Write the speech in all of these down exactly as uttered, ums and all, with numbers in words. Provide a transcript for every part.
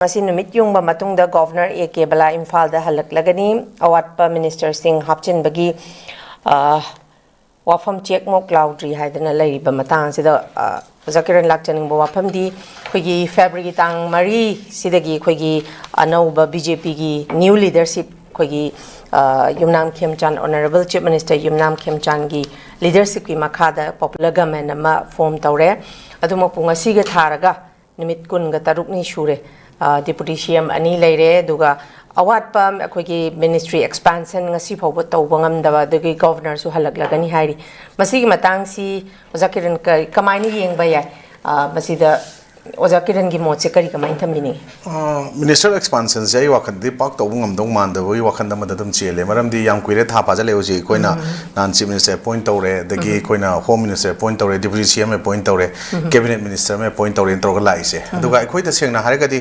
ꯉꯁꯤ ꯅꯨꯃꯤꯠ ꯌꯨꯡꯕ ꯃꯇꯨꯡꯗ ꯒꯣꯚꯔꯅꯔ ꯑꯦ ꯀꯦ ꯕꯂꯥ ꯏꯝꯐꯥꯜꯗ ꯍꯜꯂꯛꯂꯒꯅꯤ꯫ ꯑꯋꯥꯠꯄ ꯃꯤꯅꯤꯁꯇꯔꯁꯤꯡ ꯍꯥꯞꯆꯤꯟꯕꯒꯤ, ꯑ, ꯋꯥꯐꯝ ꯆꯦꯛꯃꯨꯛ ꯂꯥꯎꯗ꯭ꯔꯤ ꯍꯥꯏꯗꯅ ꯂꯩꯔꯤꯕ ꯃꯇꯥꯡ ꯑꯁꯤꯗ, ꯑ, ꯑꯣꯖꯥ ꯀꯤꯔꯟ, ꯂꯥꯛꯆꯅꯤꯡꯕ ꯋꯥꯐꯝꯗꯤ, ꯑꯩꯈꯣꯏꯒꯤ ꯐꯦꯕ꯭ꯔꯨꯋꯥꯔꯤ ꯇꯥꯡ ꯃꯔꯤ ꯁꯤꯗꯒꯤ ꯑꯩꯈꯣꯏꯒꯤ ꯑꯅꯧꯕ ꯕꯤ ꯖꯦ ꯄꯤꯒꯤ ꯅ꯭ꯌꯨ ꯂꯤꯗꯔꯁꯤꯞ, ꯑꯩꯈꯣꯏꯒꯤ, ꯑ, ꯌꯨꯝꯅꯥꯝ ꯈꯦꯝꯆꯥꯟ, ꯑꯣꯅꯔꯦꯕꯜ ꯆꯤꯐ ꯃꯤꯅꯤꯁꯇꯔ ꯌꯨꯝꯅꯥꯝ ꯈꯦꯝꯆꯥꯟꯒꯤ ꯂꯤꯗꯔꯁꯤꯞꯀꯤ ꯃꯈꯥꯗ ꯄꯣꯄꯨꯂꯔ ꯒꯚꯔꯟꯃꯦꯟ ꯑꯃ ꯐꯣꯔꯝ ꯇꯧꯔꯦ꯫ ꯑꯗꯨꯃꯛꯄꯨ ꯉꯁꯤꯒ ꯊꯥꯔꯒ ꯅꯨꯃꯤꯠ ꯀꯨꯟꯒ ꯇꯔꯨꯛꯅꯤ ꯁꯨꯔꯦ, ꯑ, ꯗꯤꯄꯨꯇꯤ ꯁꯤ ꯑꯦꯝ ꯑꯅꯤ ꯂꯩꯔꯦ, ꯑꯗꯨꯒ ꯑꯋꯥꯠꯄ ꯑꯩꯈꯣꯏꯒꯤ ꯃꯤꯅꯤꯁꯇ꯭ꯔꯤ ꯑꯦꯛꯁꯄꯥꯟꯁꯟ ꯉꯁꯤ ꯐꯥꯎꯕ ꯇꯧꯕ ꯉꯝꯗꯕ, ꯑꯗꯨꯒꯤ ꯒꯣꯚꯔꯅꯔꯁꯨ ꯍꯜꯂꯛꯂꯒꯅꯤ ꯍꯥꯏꯔꯤ꯫ ꯃꯁꯤꯒꯤ ꯃꯇꯥꯡꯁꯤ ꯑꯣꯖꯥ ꯀꯤꯔꯟ ꯀ-, ꯀꯃꯥꯏꯅ ꯌꯦꯡꯕ ꯌꯥꯏ? ꯑ, ꯃꯁꯤꯗ ꯑꯣꯖꯥ ꯀꯤꯔꯟꯒꯤ ꯃꯣꯠꯁꯦ ꯀꯔꯤ, ꯀꯃꯥꯏꯅ ꯊꯝꯕꯤꯅꯤꯡꯉꯤ? ꯑ, ꯃꯤꯅꯤꯁꯇꯔ ꯑꯦꯛꯁꯄꯥꯟꯁꯟꯁꯦ ꯑꯩ ꯋꯥꯈꯜꯗꯗꯤ ꯄꯥꯛ ꯇꯧꯕ ꯉꯝꯗꯧ ꯃꯥꯟꯗꯕꯒꯤ ꯋꯥꯈꯜꯗ ꯑꯃꯗ ꯑꯗꯨꯝ ꯆꯦꯜꯂꯦ꯫ ꯃꯔꯝꯗꯤ ꯌꯥꯝ ꯀꯨꯏꯔꯦ, ꯊꯥ ꯐꯥꯖꯤꯜꯂꯛꯑꯦ ꯍꯧꯖꯤꯛ꯫ ꯑꯩꯈꯣꯏꯅ ꯅꯍꯥꯟ ꯆꯤꯐ ꯃꯤꯅꯤꯁꯇꯔ ꯑꯦꯄꯣꯏꯟ ꯇꯧꯔꯦ, ꯑꯗꯒꯤ ꯑꯩꯈꯣꯏꯅ ꯍꯣꯝ ꯃꯤꯅꯤꯁꯇꯔ ꯑꯦꯄꯣꯏꯟ ꯇꯧꯔꯦ, ꯗꯤꯄꯨꯇꯤ ꯁꯤ ꯑꯦꯝ ꯑꯦꯄꯣꯏꯟ ꯇꯧꯔꯦ, ꯀꯦꯕꯤꯅꯦꯠ ꯃꯤꯅꯤꯁꯇꯔ ꯑꯃ ꯑꯦꯄꯣꯏꯟ ꯇꯧꯔꯦꯅ ꯇꯧꯔꯒ ꯂꯥꯛꯏꯁꯦ꯫ ꯑꯗꯨꯒ ꯑꯩꯈꯣꯏ ꯇꯁꯦꯡꯅ ꯍꯥꯏꯔꯒꯗꯤ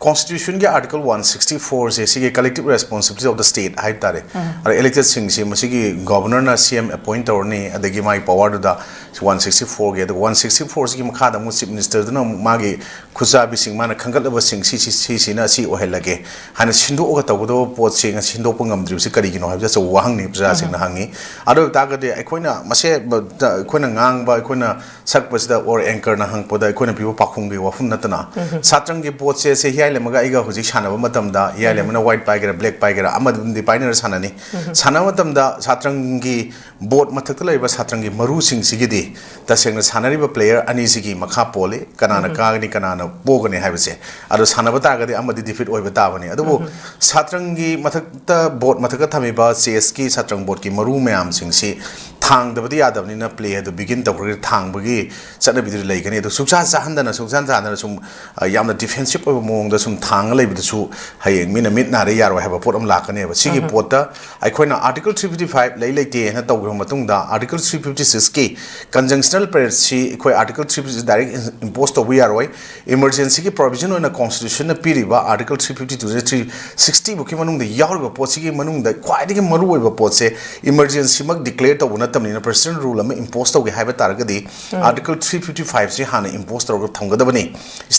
ꯀꯣꯟꯁꯇꯤꯇ꯭ꯌꯨꯁꯟꯒꯤ ꯑꯥꯔꯇꯤꯀꯜ ꯋꯥꯟ ꯁꯤꯛꯁꯇꯤ ꯐꯣꯔꯁꯦ, ꯁꯤꯒꯤ collective responsibility of the state ꯍꯥꯏꯕ ꯇꯥꯔꯦ꯫ ꯑꯗ ꯏꯂꯦꯛꯇꯦꯗꯁꯤꯡꯁꯤ ꯃꯁꯤꯒꯤ ꯒꯣꯚꯔꯅꯔꯅ ꯁꯤ ꯑꯦꯝ ꯑꯦꯄꯣꯏꯟ ꯇꯧꯔꯅꯤ, ꯑꯗꯒꯤ ꯃꯥꯒꯤ ꯄꯋꯥꯔꯗꯨꯗ ꯋꯥꯟ ꯁꯤꯛꯁꯇꯤ ꯐꯣꯔꯒꯤ, ꯑꯗꯨꯒ ꯋꯥꯟ ꯁꯤꯛꯁꯇꯤ ꯐꯣꯔꯁꯤꯒꯤ ꯃꯈꯥꯗ ꯑꯃꯨꯛ ꯆꯤꯐ ꯃꯤꯅꯤꯁꯇꯔꯗꯨꯅ ꯑꯃꯨꯛ ꯃꯥꯒꯤ ꯈꯨꯠꯆꯥꯕꯤꯁꯤꯡ, ꯃꯥꯅ ꯈꯟꯒꯠꯂꯕꯁꯤꯡ ꯁꯤ, ꯁꯤ, ꯁꯤꯁꯤꯅ ꯑꯁꯤ ꯑꯣꯏꯍꯜꯂꯒꯦ ꯍꯥꯏꯅ ꯁꯤꯟꯗꯣꯛꯑꯒ ꯇꯧꯒꯗꯕ ꯄꯣꯠꯁꯦ ꯉꯁꯤ ꯁꯤꯟꯗꯣꯛꯄ ꯉꯝꯗ꯭ꯔꯤꯕꯁꯤ ꯀꯔꯤꯒꯤꯅꯣ ꯍꯥꯏꯕꯁꯦ ꯑꯆꯧꯕ ꯋꯥꯍꯪꯅꯤ, ꯄ꯭ꯔꯖꯥꯁꯤꯡꯅ ꯍꯪꯉꯤ꯫ ꯑꯗꯨ ꯑꯣꯏꯕ ꯇꯥꯔꯒꯗꯤ ꯑꯩꯈꯣꯏꯅ ꯃꯁꯦ, ꯑꯩꯈꯣꯏꯅ ꯉꯥꯡꯕ, ꯑꯩꯈꯣꯏꯅ ꯁꯛꯄꯁꯤꯗ or anchorꯅ ꯍꯪꯉꯛꯄꯗ ꯑꯩꯈꯣꯏꯅ ꯄꯤꯕ ꯄꯥꯎꯈꯨꯝꯒꯤ ꯋꯥꯐꯝ ꯅꯠꯇꯅ, ꯁꯥꯇ꯭ꯔꯪꯒꯤ ꯄꯣꯠꯁꯦ ꯁꯦ ꯍꯤꯌꯥꯏ ꯂꯦꯝꯃꯒ ꯑꯩꯒ ꯍꯧꯖꯤꯛ ꯁꯥꯟꯅꯕ ꯃꯇꯝꯗ ꯍꯤꯌꯥꯏ ꯂꯦꯝꯃꯅ white ꯄꯥꯏꯒꯦꯔꯥ, black ꯄꯥꯏꯒꯦꯔꯥ, ꯑꯃꯗꯤ ꯄꯥꯏꯅꯔ ꯁꯥꯟꯅꯅꯤ꯫ ꯁꯥꯟꯅꯕ ꯃꯇꯝꯗ ꯁꯥꯇ꯭ꯔꯪꯒꯤ ꯕꯣꯔꯗ ꯃꯊꯛꯇ ꯂꯩꯔꯤꯕ ꯁꯥꯇ꯭ꯔꯪꯒꯤ ꯃꯔꯨꯁꯤꯡꯁꯤꯒꯤꯗꯤ ꯇꯁꯦꯡꯅ ꯁꯥꯟꯅꯔꯤꯕ player ꯑꯅꯤꯁꯤꯒꯤ ꯃꯈꯥ ꯄꯣꯜꯂꯤ, ꯀꯅꯥꯅ ꯀꯥꯒꯅꯤ, ꯀꯅꯥꯅ ꯄꯣꯒꯅꯤ ꯍꯥꯏꯕꯁꯦ꯫ ꯑꯗꯣ ꯁꯥꯟꯅꯕ ꯇꯥꯔꯒꯗꯤ ꯑꯃꯗꯤ defeat ꯑꯣꯏꯕ ꯇꯥꯕꯅꯤ꯫ ꯑꯗꯨꯕꯨ ꯁꯥꯇ꯭ꯔꯪꯒꯤ ꯃꯊꯛꯇ, ꯕꯣꯔꯗ ꯃꯊꯛꯇ ꯊꯝꯃꯤꯕ ꯆꯦꯁꯀꯤ ꯁꯥꯇ꯭ꯔꯪ ꯕꯣꯔꯗꯀꯤ ꯃꯔꯨ ꯃꯌꯥꯝꯁꯤꯡꯁꯤ ꯊꯥꯡꯗꯕꯗꯤ ꯌꯥꯗꯕꯅꯤꯅ play ꯑꯗꯨ begin ꯇꯧꯈ꯭ꯔꯒꯗꯤ ꯊꯥꯡꯕꯒꯤ ꯆꯠꯅꯕꯤꯗꯨꯗꯤ ꯂꯩꯒꯅꯤ꯫ ꯑꯗꯣ ꯁꯨꯡꯁꯥ ꯆꯥꯍꯟꯗꯅ, ꯁꯨꯡꯁꯥ ꯆꯥꯍꯟꯗꯅ ꯁꯨꯝ, ꯑ, ꯌꯥꯝꯅ defensive ꯑꯣꯏꯕ ꯃꯑꯣꯡꯗ ꯁꯨꯝ ꯊꯥꯡꯉ ꯂꯩꯕꯗꯨꯁꯨ ꯍꯌꯦꯡ ꯃꯤꯅ ꯃꯤꯠ ꯅꯥꯔꯦ ꯌꯥꯔꯣꯏ ꯍꯥꯏꯕ ꯄꯣꯠ ꯑꯃ ꯂꯥꯛꯀꯅꯦꯕ꯫ ꯁꯤꯒꯤ ꯄꯣꯠꯇ ꯑꯩꯈꯣꯏꯅ article three fifty five ꯂꯩ ꯂꯩꯇꯦ ꯍꯥꯏꯅ ꯇꯧꯈ꯭ꯔꯕ ꯃꯇꯨꯡꯗ, article three fifty sixꯀꯤ conjunctional periodꯁꯤ ꯑꯩꯈꯣꯏ article three fifty direct impose ꯇꯧꯕ ꯌꯥꯔꯣꯏ꯫ Emergencyꯒꯤ provision ꯑꯣꯏꯅ constitutionꯅ ꯄꯤꯔꯤꯕ article three fifty two three sixty ꯐꯥꯎꯒꯤ ꯃꯅꯨꯡꯗ ꯌꯥꯎꯔꯤꯕ ꯄꯣꯠꯁꯤꯒꯤ ꯃꯅꯨꯡꯗ ꯈ꯭ꯋꯥꯏꯗꯒꯤ ꯃꯔꯨꯑꯣꯏꯕ ꯄꯣꯠꯁꯦ emergencyꯃꯛ declare ꯇꯧꯕ ꯅꯠꯇꯕ, ꯇꯝꯅꯤꯅ president rule ꯑꯃ impose ꯇꯧꯒꯦ ꯍꯥꯏꯕ ꯇꯥꯔꯒꯗꯤ, Article three fifty five ꯁꯤ ꯍꯥꯟꯅ impose ꯇꯧꯔꯒ ꯊꯝꯒꯗꯕꯅꯤ꯫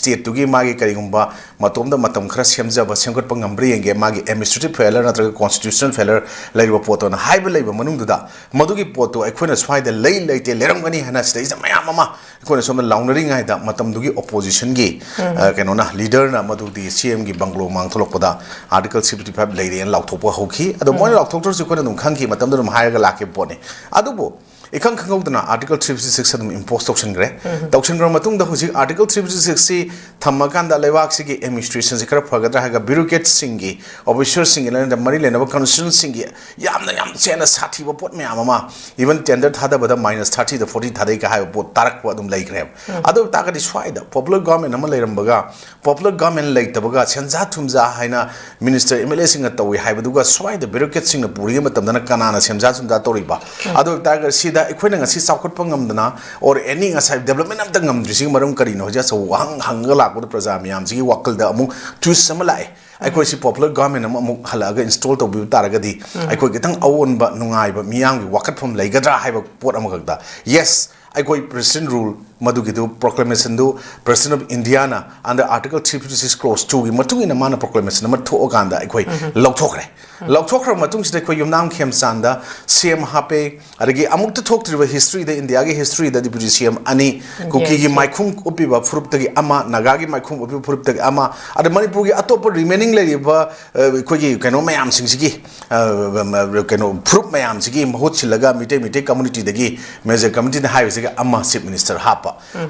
State ꯇꯨꯒꯤ ꯃꯥꯒꯤ ꯀꯔꯤꯒꯨꯝꯕ ꯃꯇꯣꯝꯗ ꯃꯇꯝ ꯈꯔ ꯁꯦꯝꯖꯕ, ꯁꯦꯝꯒꯠꯄ ꯉꯝꯕ꯭ꯔꯥ ꯌꯦꯡꯒꯦ, ꯃꯥꯒꯤ administrative failure ꯅꯠꯇ꯭ꯔꯒ constitutional failure ꯂꯩꯔꯤꯕ ꯄꯣꯠꯇꯣꯅ ꯍꯥꯏꯕ ꯂꯩꯕ ꯃꯅꯨꯡꯗꯨꯗ, ꯃꯗꯨꯒꯤ ꯄꯣꯠꯇꯣ ꯑꯩꯈꯣꯏꯅ ꯁ꯭ꯋꯥꯏꯗ ꯂꯩ ꯂꯩꯇꯦ, ꯂꯩꯔꯝꯒꯅꯤ ꯍꯥꯏꯅ ꯁꯤꯗꯩꯁꯤꯗ ꯃꯌꯥꯝ ꯑꯃ ꯑꯩꯈꯣꯏꯅ ꯁꯣꯝꯗ ꯂꯥꯎꯅꯔꯤꯉꯩꯗ ꯃꯇꯝꯗꯨꯒꯤ opposition ꯒꯤ, ꯑ, ꯀꯩꯅꯣꯅ, leader ꯅ ꯃꯗꯨꯗꯤ C M ꯒꯤ bungalow ꯃꯥꯡ ꯊꯣꯛꯂꯛꯄꯗ Article three fifty five ꯂꯩꯔꯦꯅ ꯂꯥꯎꯊꯣꯛꯄ ꯍꯧꯈꯤ꯫ ꯑꯗꯣ ꯃꯣꯏꯅ ꯂꯥꯎꯊꯣꯛꯇ꯭ꯔꯁꯨ ꯑꯩꯈꯣꯏꯅ ꯑꯗꯨꯝ ꯈꯪꯈꯤ, ꯃꯇꯝꯗꯨꯗ ꯑꯗꯨꯝ ꯍꯥꯏꯔꯒ ꯂꯥꯛꯈꯤꯕ ꯄꯣꯠꯅꯤ꯫ ꯑꯗꯨꯕꯨ ꯏꯈꯪ ꯈꯪꯍꯧꯗꯅ Article three fifty six ꯑꯗꯨꯝ impose ꯇꯧꯁꯤꯟꯈ꯭ꯔꯦ꯫ ꯇꯧꯁꯤꯟꯈ꯭ꯔ ꯃꯇꯨꯡꯗ ꯍꯧꯖꯤꯛ Article three fifty six ꯁꯤ ꯊꯝꯃꯀꯥꯟꯗ ꯂꯩꯕꯥꯛꯁꯤꯒꯤ administration ꯁꯤ ꯈꯔ ꯐꯒꯗ꯭ꯔꯥ ꯍꯥꯏꯔꯒ bureaucrat ꯁꯤꯡꯒꯤ, officer ꯁꯤꯡꯒꯤ ꯂꯩꯅ ꯃꯔꯤ ꯂꯩꯅꯕ constitution ꯁꯤꯡꯒꯤ ꯌꯥꯝꯅ ꯌꯥꯝ ꯆꯦꯟꯅ ꯁꯥꯊꯤꯕ ꯄꯣꯠ ꯃꯌꯥꯝ ꯑꯃ, even tender ꯊꯥꯗꯕꯗ minus thirty ꯗ forty ꯊꯥꯗꯩ ꯀ ꯍꯥꯏꯕ ꯄꯣꯠ ꯇꯥꯔꯛꯄ ꯑꯗꯨꯝ ꯂꯩꯈ꯭ꯔꯦꯕ꯫ ꯑꯗꯨ ꯑꯣꯏ ꯇꯥꯔꯒꯗꯤ ꯁ꯭ꯋꯥꯏꯗ popular government ꯑꯃ ꯂꯩꯔꯝꯕꯒ popular government ꯂꯩꯇꯕꯒ ꯁꯦꯟꯖꯥ ꯊꯨꯝꯖꯥ ꯍꯥꯏꯅ minister M L A ꯁꯤꯡꯅ ꯇꯧꯏ ꯍꯥꯏꯕꯗꯨꯒ ꯁ꯭ꯋꯥꯏꯗ bureaucrat ꯁꯤꯡꯅ ꯄꯨꯔꯤꯉꯩ ꯃꯇꯝꯗꯅ ꯀꯅꯥꯅ ꯁꯦꯟꯖꯥ ꯊꯨꯝꯖꯥ ꯇꯧꯔꯤꯕ? ꯑꯗꯨ ꯑꯣꯏ ꯇꯥꯔꯒꯗꯤ ꯁꯤꯗ ꯑꯩꯈꯣꯏꯅ ꯉꯁꯤ ꯆꯥꯎꯈꯠꯄ ꯉꯝꯗꯅ or any ꯉꯁꯥꯏ development ꯑꯝꯇ ꯉꯝꯗ꯭ꯔꯤꯁꯤꯒꯤ ꯃꯔꯝ ꯀꯔꯤꯅꯣ ꯍꯧꯖꯤꯛ ꯑꯆꯧꯕ ꯋꯥꯍꯪ ꯍꯪꯉꯒ ꯂꯥꯛꯄꯗ ꯄ꯭ꯔꯖꯥ ꯃꯌꯥꯝꯁꯤꯒꯤ ꯋꯥꯈꯜꯗ ꯑꯃꯨꯛ twist ꯑꯃ ꯂꯥꯛꯑꯦ꯫ ꯑꯩꯈꯣꯏꯁꯤ popular government ꯑꯃ ꯑꯃꯨꯛ ꯍꯜꯂꯛꯑꯒ install ꯇꯧꯕꯤꯕ ꯇꯥꯔꯒꯗꯤ ꯑꯩꯈꯣꯏ ꯈꯤꯇꯪ ꯑꯑꯣꯟꯕ ꯅꯨꯡꯉꯥꯏꯕ ꯃꯤꯌꯥꯝꯒꯤ ꯋꯥꯀꯠꯐꯝ ꯂꯩꯒꯗ꯭ꯔꯥ ꯍꯥꯏꯕ ꯄꯣꯠ ꯑꯃꯈꯛꯇ, yes, ꯑꯩꯈꯣꯏ president rule ꯃꯗꯨꯒꯤꯗꯨ proclamation do President of India ꯅ under Article three fifty six clause two ꯒꯤ ꯃꯇꯨꯡ ꯏꯟꯅ ꯃꯥꯅ proclamation ꯑꯃ ꯊꯣꯛꯑꯀꯥꯟꯗ ꯑꯩꯈꯣꯏ ꯂꯧꯊꯣꯛꯈ꯭ꯔꯦ꯫ ꯂꯧꯊꯣꯛꯈ꯭ꯔꯕ ꯃꯇꯨꯡꯁꯤꯗ ꯑꯩꯈꯣꯏ ꯌꯨꯝꯅꯥꯝ ꯈꯦꯝꯆꯥꯟꯗ C M ꯍꯥꯞꯄꯦ, ꯑꯗꯒꯤ ꯑꯃꯨꯛꯇ ꯊꯣꯛꯇ꯭ꯔꯤꯕ history ꯗ, India ꯒꯤ history ꯗ deputy C M ꯑꯅꯤ, ꯀꯨꯀꯤꯒꯤ ꯃꯥꯏꯈꯨꯝ ꯎꯞꯄꯤꯕ ꯐꯨꯔꯨꯞꯇꯒꯤ ꯑꯃ, ꯅꯥꯒꯥꯒꯤ ꯃꯥꯏꯈꯨꯝ ꯎꯞꯄꯤꯕ ꯐꯨꯔꯨꯞꯇꯒꯤ ꯑꯃ, ꯑꯗ ꯃꯅꯤꯄꯨꯔꯒꯤ ꯑꯇꯣꯞꯄ remaining ꯂꯩꯔꯤꯕ, ꯑ, ꯑꯩꯈꯣꯏꯒꯤ ꯀꯩꯅꯣ ꯃꯌꯥꯝꯁꯤꯡꯁꯤꯒꯤ, ꯑ, ꯀꯩꯅꯣ ꯐꯨꯔꯨꯞ ꯃꯌꯥꯝꯁꯤꯒꯤ ꯃꯍꯨꯠ ꯁꯤꯜꯂꯒ ꯃꯤꯇꯩ, ꯃꯤꯇꯩ community ꯗꯒꯤ major committee ꯅ ꯍꯥꯏꯔꯤꯁꯤꯒ ꯑꯃ chief minister ꯍꯥꯞꯄ꯫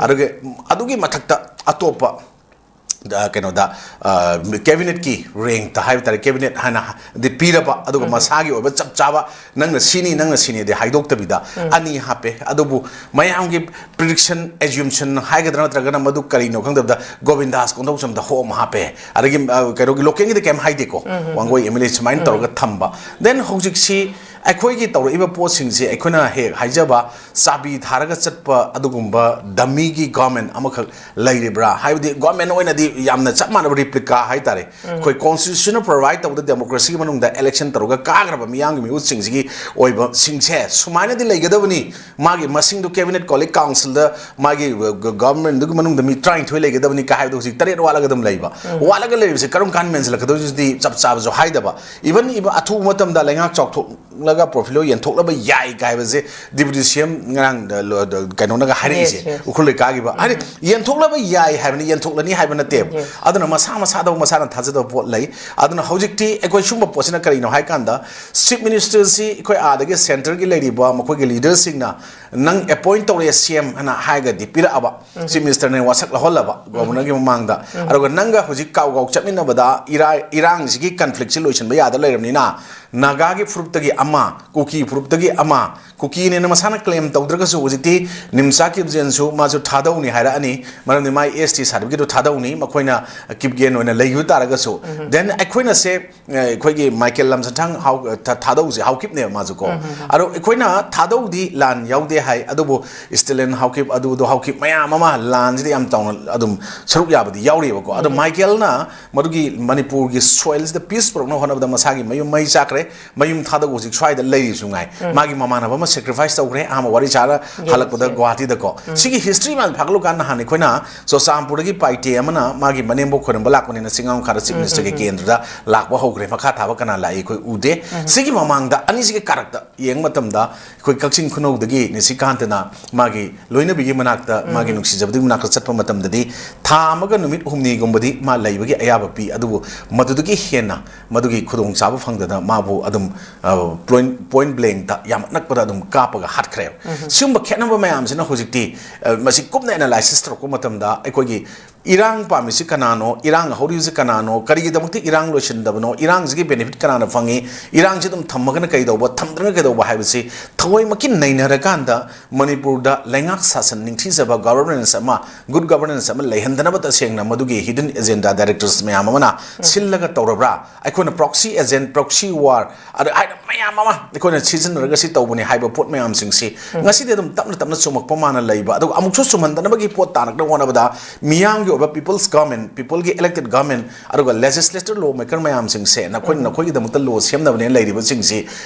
ꯑꯗꯨꯒ ꯑꯗꯨꯒꯤ ꯃꯊꯛꯇ ꯑꯇꯣꯞꯄ, ꯑ, ꯀꯩꯅꯣꯗ, ꯑ, cabinet ꯀꯤ rank ꯇ ꯍꯥꯏꯕ ꯇꯥꯔꯦ, cabinet ꯍꯥꯏꯅ ꯗꯤ ꯄꯤꯔꯕ, ꯑꯗꯨꯒ ꯃꯁꯥꯒꯤ ꯑꯣꯏꯕ ꯆꯞ ꯆꯥꯕ ꯅꯪꯅ ꯁꯤꯅꯤ, ꯅꯪꯅ ꯁꯤꯅꯤꯗꯤ ꯍꯥꯏꯗꯣꯛꯇꯕꯤꯗ ꯑꯅꯤ ꯍꯥꯞꯄꯦ꯫ ꯑꯗꯨꯕꯨ ꯃꯌꯥꯝꯒꯤ prediction, assumption ꯍꯥꯏꯒꯗ꯭ꯔꯥ ꯅꯠꯇ꯭ꯔꯒꯅ ꯃꯗꯨ ꯀꯔꯤꯅꯣ ꯈꯪꯗꯕꯗ ꯒꯣꯕꯤꯟꯗꯥꯁ ꯀꯣꯟꯊꯧꯖꯝꯗ ꯍꯣꯝ ꯍꯥꯞꯄꯦ꯫ ꯑꯗꯒꯤ, ꯑ, ꯀꯩꯅꯣꯒꯤ local ꯒꯤꯗꯤ ꯀꯩꯝ ꯍꯥꯏꯗꯦꯀꯣ, ꯋꯥꯡꯒꯣꯏ M L A ꯁꯨꯃꯥꯏꯅ ꯇꯧꯔꯒ ꯊꯝꯕ꯫ Then ꯍꯧꯖꯤꯛꯁꯤ ꯑꯩꯈꯣꯏꯒꯤ ꯇꯧꯔꯛꯏꯕ ꯄꯣꯠꯁꯤꯡꯁꯦ ꯑꯩꯈꯣꯏꯅ ꯍꯦꯛ ꯍꯥꯏꯖꯕ ꯆꯥꯕꯤ ꯊꯥꯔꯒ ꯆꯠꯄ ꯑꯗꯨꯒꯨꯝꯕ ꯗꯃꯤꯒꯤ ꯒꯣꯔꯃꯦꯟ ꯑꯃꯈꯛ ꯂꯩꯔꯤꯕ꯭ꯔꯥ? ꯍꯥꯏꯕꯗꯤ ꯒꯣꯔꯃꯦꯟ ꯑꯣꯏꯅꯗꯤ ꯌꯥꯝꯅ ꯆꯞ ꯃꯥꯟꯅꯕ ꯔꯤꯄ꯭ꯂꯤꯀꯥ ꯍꯥꯏꯇꯥꯔꯦ, ꯑꯩꯈꯣꯏ ꯀꯣꯟꯁꯇꯤꯇ꯭ꯌꯨꯁꯟꯅ ꯄ꯭ꯔꯣꯚꯥꯏꯗ ꯇꯧꯕꯗ ꯗꯦꯃꯣꯀ꯭ꯔꯦꯁꯤꯒꯤ ꯃꯅꯨꯡꯗ ꯏꯂꯦꯛꯁꯟ ꯇꯧꯔꯒ ꯀꯥꯈ꯭ꯔꯕ ꯃꯤꯌꯥꯝꯒꯤ ꯃꯤꯍꯨꯠꯁꯤꯡꯁꯤꯒꯤ ꯑꯣꯏꯕꯁꯤꯡꯁꯦ ꯁꯨꯃꯥꯏꯅꯗꯤ ꯂꯩꯒꯗꯕꯅꯤ, ꯃꯥꯒꯤ ꯃꯁꯤꯡꯗꯨ ꯀꯦꯕꯤꯅꯦꯠ ꯀꯣꯂꯤꯛ ꯀꯥꯎꯟꯁꯤꯜꯗ ꯃꯥꯒꯤ ꯒ-, ꯒ-, ꯒꯣꯔꯃꯦꯟꯗꯨꯒꯤ ꯃꯅꯨꯡꯗ ꯃꯤ ꯇꯔꯥꯅꯤꯊꯣꯏ ꯂꯩꯒꯗꯕꯅꯤ ꯀꯥ ꯍꯥꯏꯕꯗꯣ ꯍꯧꯖꯤꯛ ꯇꯔꯦꯠ ꯋꯥꯠꯂꯒ ꯑꯗꯨꯝ ꯂꯩꯕ꯫ ꯎꯝ꯫ ꯋꯥꯠꯂꯒ ꯂꯩꯕꯁꯦ ꯀꯔꯝ ꯀꯥꯟꯗ ꯃꯦꯟꯁꯤꯜꯂꯛꯀꯗꯧꯁꯤꯗꯤ ꯆꯞ ꯆꯥꯕꯁꯨ ꯍꯥꯏꯗꯕ꯫ ꯏꯚꯟ ꯏꯕ ꯑꯊꯨꯕ ꯃꯇꯝꯗ ꯂꯩꯉꯥꯛ ꯆꯥꯎꯊꯣꯛꯂꯒ ꯄꯣꯔꯐꯤꯂꯤꯑꯣ ꯌꯦꯟꯊꯣꯛꯂꯕ ꯌꯥꯏ ꯀꯥꯏꯕꯁꯦ ꯗꯤꯄꯨꯇꯤ ꯁꯤ ꯑꯦꯝ ꯉꯔꯥꯡ ꯗ-, ꯂꯣ-, ꯗ-, ꯀꯩꯅꯣꯅꯒ ꯍꯥꯏꯔꯛꯏꯁꯦ꯫ Yes, yes. ꯎꯈ꯭ꯔꯨꯜ ꯂꯩꯀꯥꯏꯒꯤꯕ꯫ ꯍꯥꯏꯗꯤ, ꯎꯝ꯫ ꯌꯦꯟꯊꯣꯛꯂꯕ ꯌꯥꯏ ꯍꯥꯏꯕꯅꯤ, ꯌꯦꯟꯊꯣꯛꯂꯅꯤ ꯍꯥꯏꯕ ꯅꯠꯇꯦꯕ꯫ Yes. ꯑꯗꯨꯅ ꯃꯁꯥ ꯃꯁꯥꯗ ꯃꯁꯥꯅ ꯊꯥꯖꯗꯕ ꯄꯣꯠ ꯂꯩ꯫ ꯑꯗꯨꯅ ꯍꯧꯖꯤꯛꯇꯤ ꯑꯩꯈꯣꯏ ꯁꯨꯝꯕ ꯄꯣꯠꯁꯤꯅ ꯀꯔꯤꯅꯣ ꯍꯥꯏ ꯀꯥꯟꯗ, ꯆꯤꯐ ꯃꯤꯅꯤꯁꯇꯔꯁꯤ ꯑꯩꯈꯣꯏ ꯑꯥꯗꯒꯤ ꯁꯦꯟꯇꯔꯒꯤ ꯂꯩꯔꯤꯕ ꯃꯈꯣꯏꯒꯤ ꯂꯤꯗꯔꯁꯤꯡꯅ ꯅꯪ ꯑꯦꯄꯣꯏꯟꯠ ꯇꯧꯔꯦ ꯁꯤ ꯑꯦꯝ ꯍꯥꯏꯅ ꯍꯥꯏꯔꯒꯗꯤ ꯄꯤꯔꯛꯑꯕ, ꯎꯝ꯫ ꯆꯤꯐ ꯃꯤꯅꯤꯁꯇꯔꯅ ꯋꯥꯁꯛ ꯂꯧꯍꯜꯂꯕ ꯎꯝ꯫ ꯒꯣꯕꯔꯅꯔꯒꯤ ꯃꯃꯥꯡꯗ, ꯎꯝ꯫ ꯑꯗꯨꯒ ꯅꯪꯒ ꯍꯧꯖꯤꯛ ꯀꯥꯎ ꯀꯥꯎ ꯆꯠꯃꯤꯟꯅꯕꯗ ꯏꯔꯥ-, ꯏꯔꯥꯡꯁꯤꯒꯤ ꯀꯟꯐ꯭ꯂꯤꯛꯁꯤ ꯂꯣꯏꯁꯤꯟꯕ ꯌꯥꯗ ꯂꯩꯔꯕꯅꯤꯅ, ꯅꯥꯒꯥꯒꯤ ꯐꯨꯔꯨꯞꯇꯒꯤ ꯑꯃ, ꯀꯨꯀꯤ ꯐꯨꯔꯨꯞꯇꯒꯤ ꯑꯃ, ꯀꯨꯀꯤꯅꯦꯅ ꯃꯁꯥꯅ ꯀ꯭ꯂꯦꯝ ꯇꯧꯗ꯭ꯔꯒꯁꯨ ꯍꯧꯖꯤꯛꯇꯤ ꯅꯤꯝꯆꯥ ꯀꯤꯞꯖꯦꯟꯁꯨ ꯃꯥꯁꯨ ꯊꯥꯗꯧꯅꯤ ꯍꯥꯏꯔꯛꯑꯅꯤ, ꯃꯔꯝꯗꯤ ꯃꯥꯏ ꯑꯦꯁ ꯇꯤ ꯁꯥꯔꯇꯤꯐꯤꯀꯦꯠꯇꯨ ꯊꯥꯗꯧꯅꯤ, ꯃꯈꯣꯏꯅ ꯀꯤꯞꯒꯦꯟ ꯑꯣꯏꯅ ꯂꯩꯈꯤꯕ ꯇꯥꯔꯒꯁꯨ꯫ ꯎꯝ꯫ Then ꯑꯩꯈꯣꯏꯅ ꯁꯦ ꯑꯩꯈꯣꯏꯒꯤ ꯃꯥꯏꯀꯦꯜ ꯂꯝꯁꯟꯊꯥꯡ ꯍꯥꯎ-, ꯊꯥ-, ꯊꯥꯗꯧꯁꯦ ꯍꯥꯎꯀꯤꯞꯅꯦꯕ ꯃꯥꯁꯨ ꯀꯣ꯫ ꯎꯝ, ꯎꯝ, ꯎꯝ꯫ ꯑꯗꯣ ꯑꯩꯈꯣꯏꯅ ꯊꯥꯗꯧꯗꯤ ꯂꯥꯟ ꯌꯥꯎꯗꯦ ꯍꯥꯏ, ꯑꯗꯨꯕꯨ ꯁ꯭ꯇꯦꯂꯤꯟ ꯍꯥꯎꯀꯤꯞ ꯑꯗꯨꯗꯣ ꯍꯥꯎꯀꯤꯞ ꯃꯌꯥꯝ ꯑꯃ ꯂꯥꯟꯁꯤꯗ ꯌꯥꯝ ꯆꯥꯎꯅ ꯑꯗꯨꯝ ꯁꯔꯨꯛ ꯌꯥꯕꯗꯤ ꯌꯥꯎꯔꯤꯑꯕꯀꯣ꯫ ꯑꯗꯣ ꯎꯝ꯫ ꯃꯥꯏꯀꯦꯜꯅ ꯃꯗꯨꯒꯤ ꯃꯅꯤꯄꯨꯔꯒꯤ ꯁꯣꯏꯜꯁꯤꯗ ꯄꯤꯁ ꯄꯨꯔꯛꯅꯕ ꯍꯣꯠꯅꯕꯗ ꯃꯁꯥꯒꯤ ꯃꯌꯨꯝ ꯃꯩ ꯆꯥꯛꯈ꯭ꯔꯦ, ꯃꯌꯨꯝ ꯊꯥꯗꯧ ꯍꯧꯖꯤꯛ ꯁ꯭ꯋꯥꯏꯗ ꯂꯩꯔꯤꯁꯨ ꯉꯥꯏ꯫ ꯎꯝ꯫ ꯃꯥꯒꯤ ꯃꯃꯥꯟꯅꯕ ꯑꯃ ꯁꯦꯀ꯭ꯔꯤꯐꯥꯏꯁ ꯇꯧꯈ꯭ꯔꯦ ꯑꯍꯥꯟꯕ ꯋꯥꯔꯤ ꯁꯥꯔ Yes, ꯍꯜꯂꯛꯄꯗ yes. ꯒꯨꯋꯥꯍꯥꯇꯤꯗꯀꯣ꯫ ꯎꯝ꯫ ꯁꯤꯒꯤ ꯍꯤꯁꯇ꯭ꯔꯤ ꯃꯌꯥꯝ ꯐꯥꯒꯠꯂꯨꯀꯥꯟꯗ ꯅꯍꯥꯟ ꯑꯩꯈꯣꯏꯅ ꯆꯨꯔꯆꯥꯟꯄꯨꯔꯗꯒꯤ ꯄꯥꯏꯇꯦ ꯑꯃꯅ ꯃꯥꯒꯤ ꯃꯅꯦꯝꯕꯣꯛ ꯈꯣꯏꯔꯝꯕ ꯂꯥꯛꯄꯅꯤꯅ ꯆꯤꯡꯉꯥꯡꯈꯥꯗ ꯆꯤꯐ ꯎꯝ, ꯃꯤꯅꯤꯁꯇꯔꯒꯤ ꯎꯝ, ꯎꯝ꯫ ꯀꯦꯟꯗ꯭ꯔꯗ ꯂꯥꯛꯄ ꯍꯧꯈ꯭ꯔꯦ꯫ ꯃꯈꯥ ꯊꯥꯕ ꯀꯅꯥ ꯂꯥꯛꯏ ꯑꯩꯈꯣꯏ ꯎꯗꯦ꯫ ꯎꯝ꯫ ꯁꯤꯒꯤ ꯃꯃꯥꯡꯗ ꯑꯅꯤꯁꯤꯒꯤ ꯀꯥꯔꯛꯇ ꯌꯦꯡꯕ ꯃꯇꯝꯗ ꯑꯩꯈꯣꯏ ꯀꯛꯆꯤꯡ ꯈꯨꯅꯧꯗꯒꯤ ꯅꯤꯁꯤꯀꯥꯟꯇꯅ ꯃꯥꯒꯤ ꯂꯣꯏꯅꯕꯤꯒꯤ ꯃꯅꯥꯛꯇ, ꯎꯝ꯫ ꯃꯥꯒꯤ ꯅꯨꯡꯁꯤꯖꯕꯗꯨꯒꯤ ꯃꯅꯥꯛꯇ ꯆꯠꯄ ꯃꯇꯝꯗꯗꯤ ꯊꯥ ꯑꯃꯒ ꯅꯨꯃꯤꯠ ꯍꯨꯝꯅꯤꯒꯨꯝꯕꯗꯤ ꯃꯥ ꯂꯩꯕꯒꯤ ꯑꯌꯥꯕ ꯄꯤ, ꯑꯗꯨꯕꯨ ꯃꯗꯨꯗꯒꯤ ꯍꯦꯟꯅ ꯃꯗꯨꯒꯤ ꯈꯨꯗꯣꯡꯆꯥꯕ ꯐꯪꯗꯅ ꯃꯥꯕꯨ ꯑꯗꯨꯝ, ꯑ, ꯄꯣꯏꯟ, ꯄꯣꯏꯟ ꯕ꯭ꯂꯦꯡꯇ ꯌꯥꯝ ꯑꯅꯛꯄꯗ ꯑꯗꯨꯝ ꯀꯥꯞꯄꯒ ꯍꯥꯠꯈ꯭ꯔꯦꯕ꯫ ꯎꯝ꯫ ꯁꯤꯒꯨꯝꯕ ꯈꯦꯠꯅꯕ ꯃꯌꯥꯝꯁꯤꯅ ꯍꯧꯖꯤꯛꯇꯤ, ꯑ, ꯃꯁꯤ ꯀꯨꯞꯅ ꯑꯦꯅꯥꯂꯥꯏꯁꯤꯁ ꯇꯧꯔꯛꯄ ꯃꯇꯝꯗ ꯑꯩꯈꯣꯏꯒꯤ ꯏꯔꯥꯡ ꯄꯥꯝꯃꯤꯁꯤ ꯀꯅꯥꯅꯣ, ꯏꯔꯥꯡ ꯍꯧꯔꯤꯕꯁꯤ ꯀꯅꯥꯅꯣ, ꯀꯔꯤꯒꯤꯗꯃꯛꯇ ꯏꯔꯥꯡ ꯂꯣꯏꯁꯤꯟꯗꯕꯅꯣ, ꯏꯔꯥꯡꯁꯤꯒꯤ ꯕꯦꯅꯤꯐꯤꯠ ꯀꯅꯥꯅ ꯐꯪꯉꯤ, ꯏꯔꯥꯡꯁꯤ ꯑꯗꯨꯝ ꯊꯝꯃꯒꯅ ꯀꯩꯗꯧꯕ, ꯊꯝꯗ꯭ꯔꯒꯅ ꯀꯩꯗꯧꯕ ꯍꯥꯏꯕꯁꯤ ꯊꯑꯣꯏꯃꯛꯀꯤ ꯅꯩꯅꯔꯀꯥꯟꯗ ꯃꯅꯤꯄꯨꯔꯗ ꯂꯩꯉꯥꯛ ꯁꯥꯁꯟ ꯅꯤꯡꯊꯤꯖꯕ ꯒꯕꯔꯅꯦꯟꯁ ꯑꯃ, ꯒꯨꯗ ꯒꯕꯔꯅꯦꯟꯁ ꯑꯃ ꯂꯩꯍꯟꯗꯅꯕ ꯇꯁꯦꯡꯅ ꯃꯗꯨꯒꯤ ꯍꯤꯗꯟ ꯑꯦꯖꯦꯟꯗꯥ ꯗꯥꯏꯔꯦꯛꯇꯔꯁ ꯃꯌꯥꯝ ꯑꯃꯅ ꯁꯤꯜꯂꯒ ꯇꯧꯔꯕ꯭ꯔꯥ? ꯑꯩꯈꯣꯏꯅ ꯄ꯭ꯔꯣꯛꯁꯤ ꯑꯦꯖꯦꯟ, ꯄ꯭ꯔꯣꯛꯁꯤ ꯋꯥꯔ, ꯑꯗ ꯍꯥꯏꯅ ꯃꯌꯥꯝ ꯑꯃ ꯑꯩꯈꯣꯏꯅ ꯁꯤꯖꯤꯟꯅꯔꯒ ꯁꯤ ꯇꯧꯕꯅꯤ ꯍꯥꯏꯕ ꯄꯣꯠ ꯃꯌꯥꯝꯁꯤꯡꯁꯤ ꯉꯁꯤꯗꯤ ꯑꯗꯨꯝ ꯇꯞꯅ ꯇꯞꯅ ꯆꯨꯝꯃꯛꯄ ꯃꯥꯅ ꯂꯩꯕ, ꯑꯗꯨꯒ ꯑꯃꯨꯛꯁꯨ ꯆꯨꯝꯍꯟꯗꯅꯕꯒꯤ ꯄꯣꯠ ꯇꯥꯔꯛꯅꯕ ꯍꯣꯠꯅꯕꯗ ꯃꯤꯌꯥꯝꯒꯤ ꯑꯣꯏꯕ people's government, peopleꯒꯤ elected government, ꯑꯗꯨꯒ legislator, law maker ꯃꯌꯥꯝꯁꯤꯡꯁꯦ ꯅꯈꯣꯏꯅ ꯅꯈꯣꯏꯒꯤꯗꯃꯛꯇ ꯂꯣ ꯁꯦꯝꯅꯕꯅꯦꯅ ꯂꯩꯔꯤꯕꯁꯤꯡꯁꯤ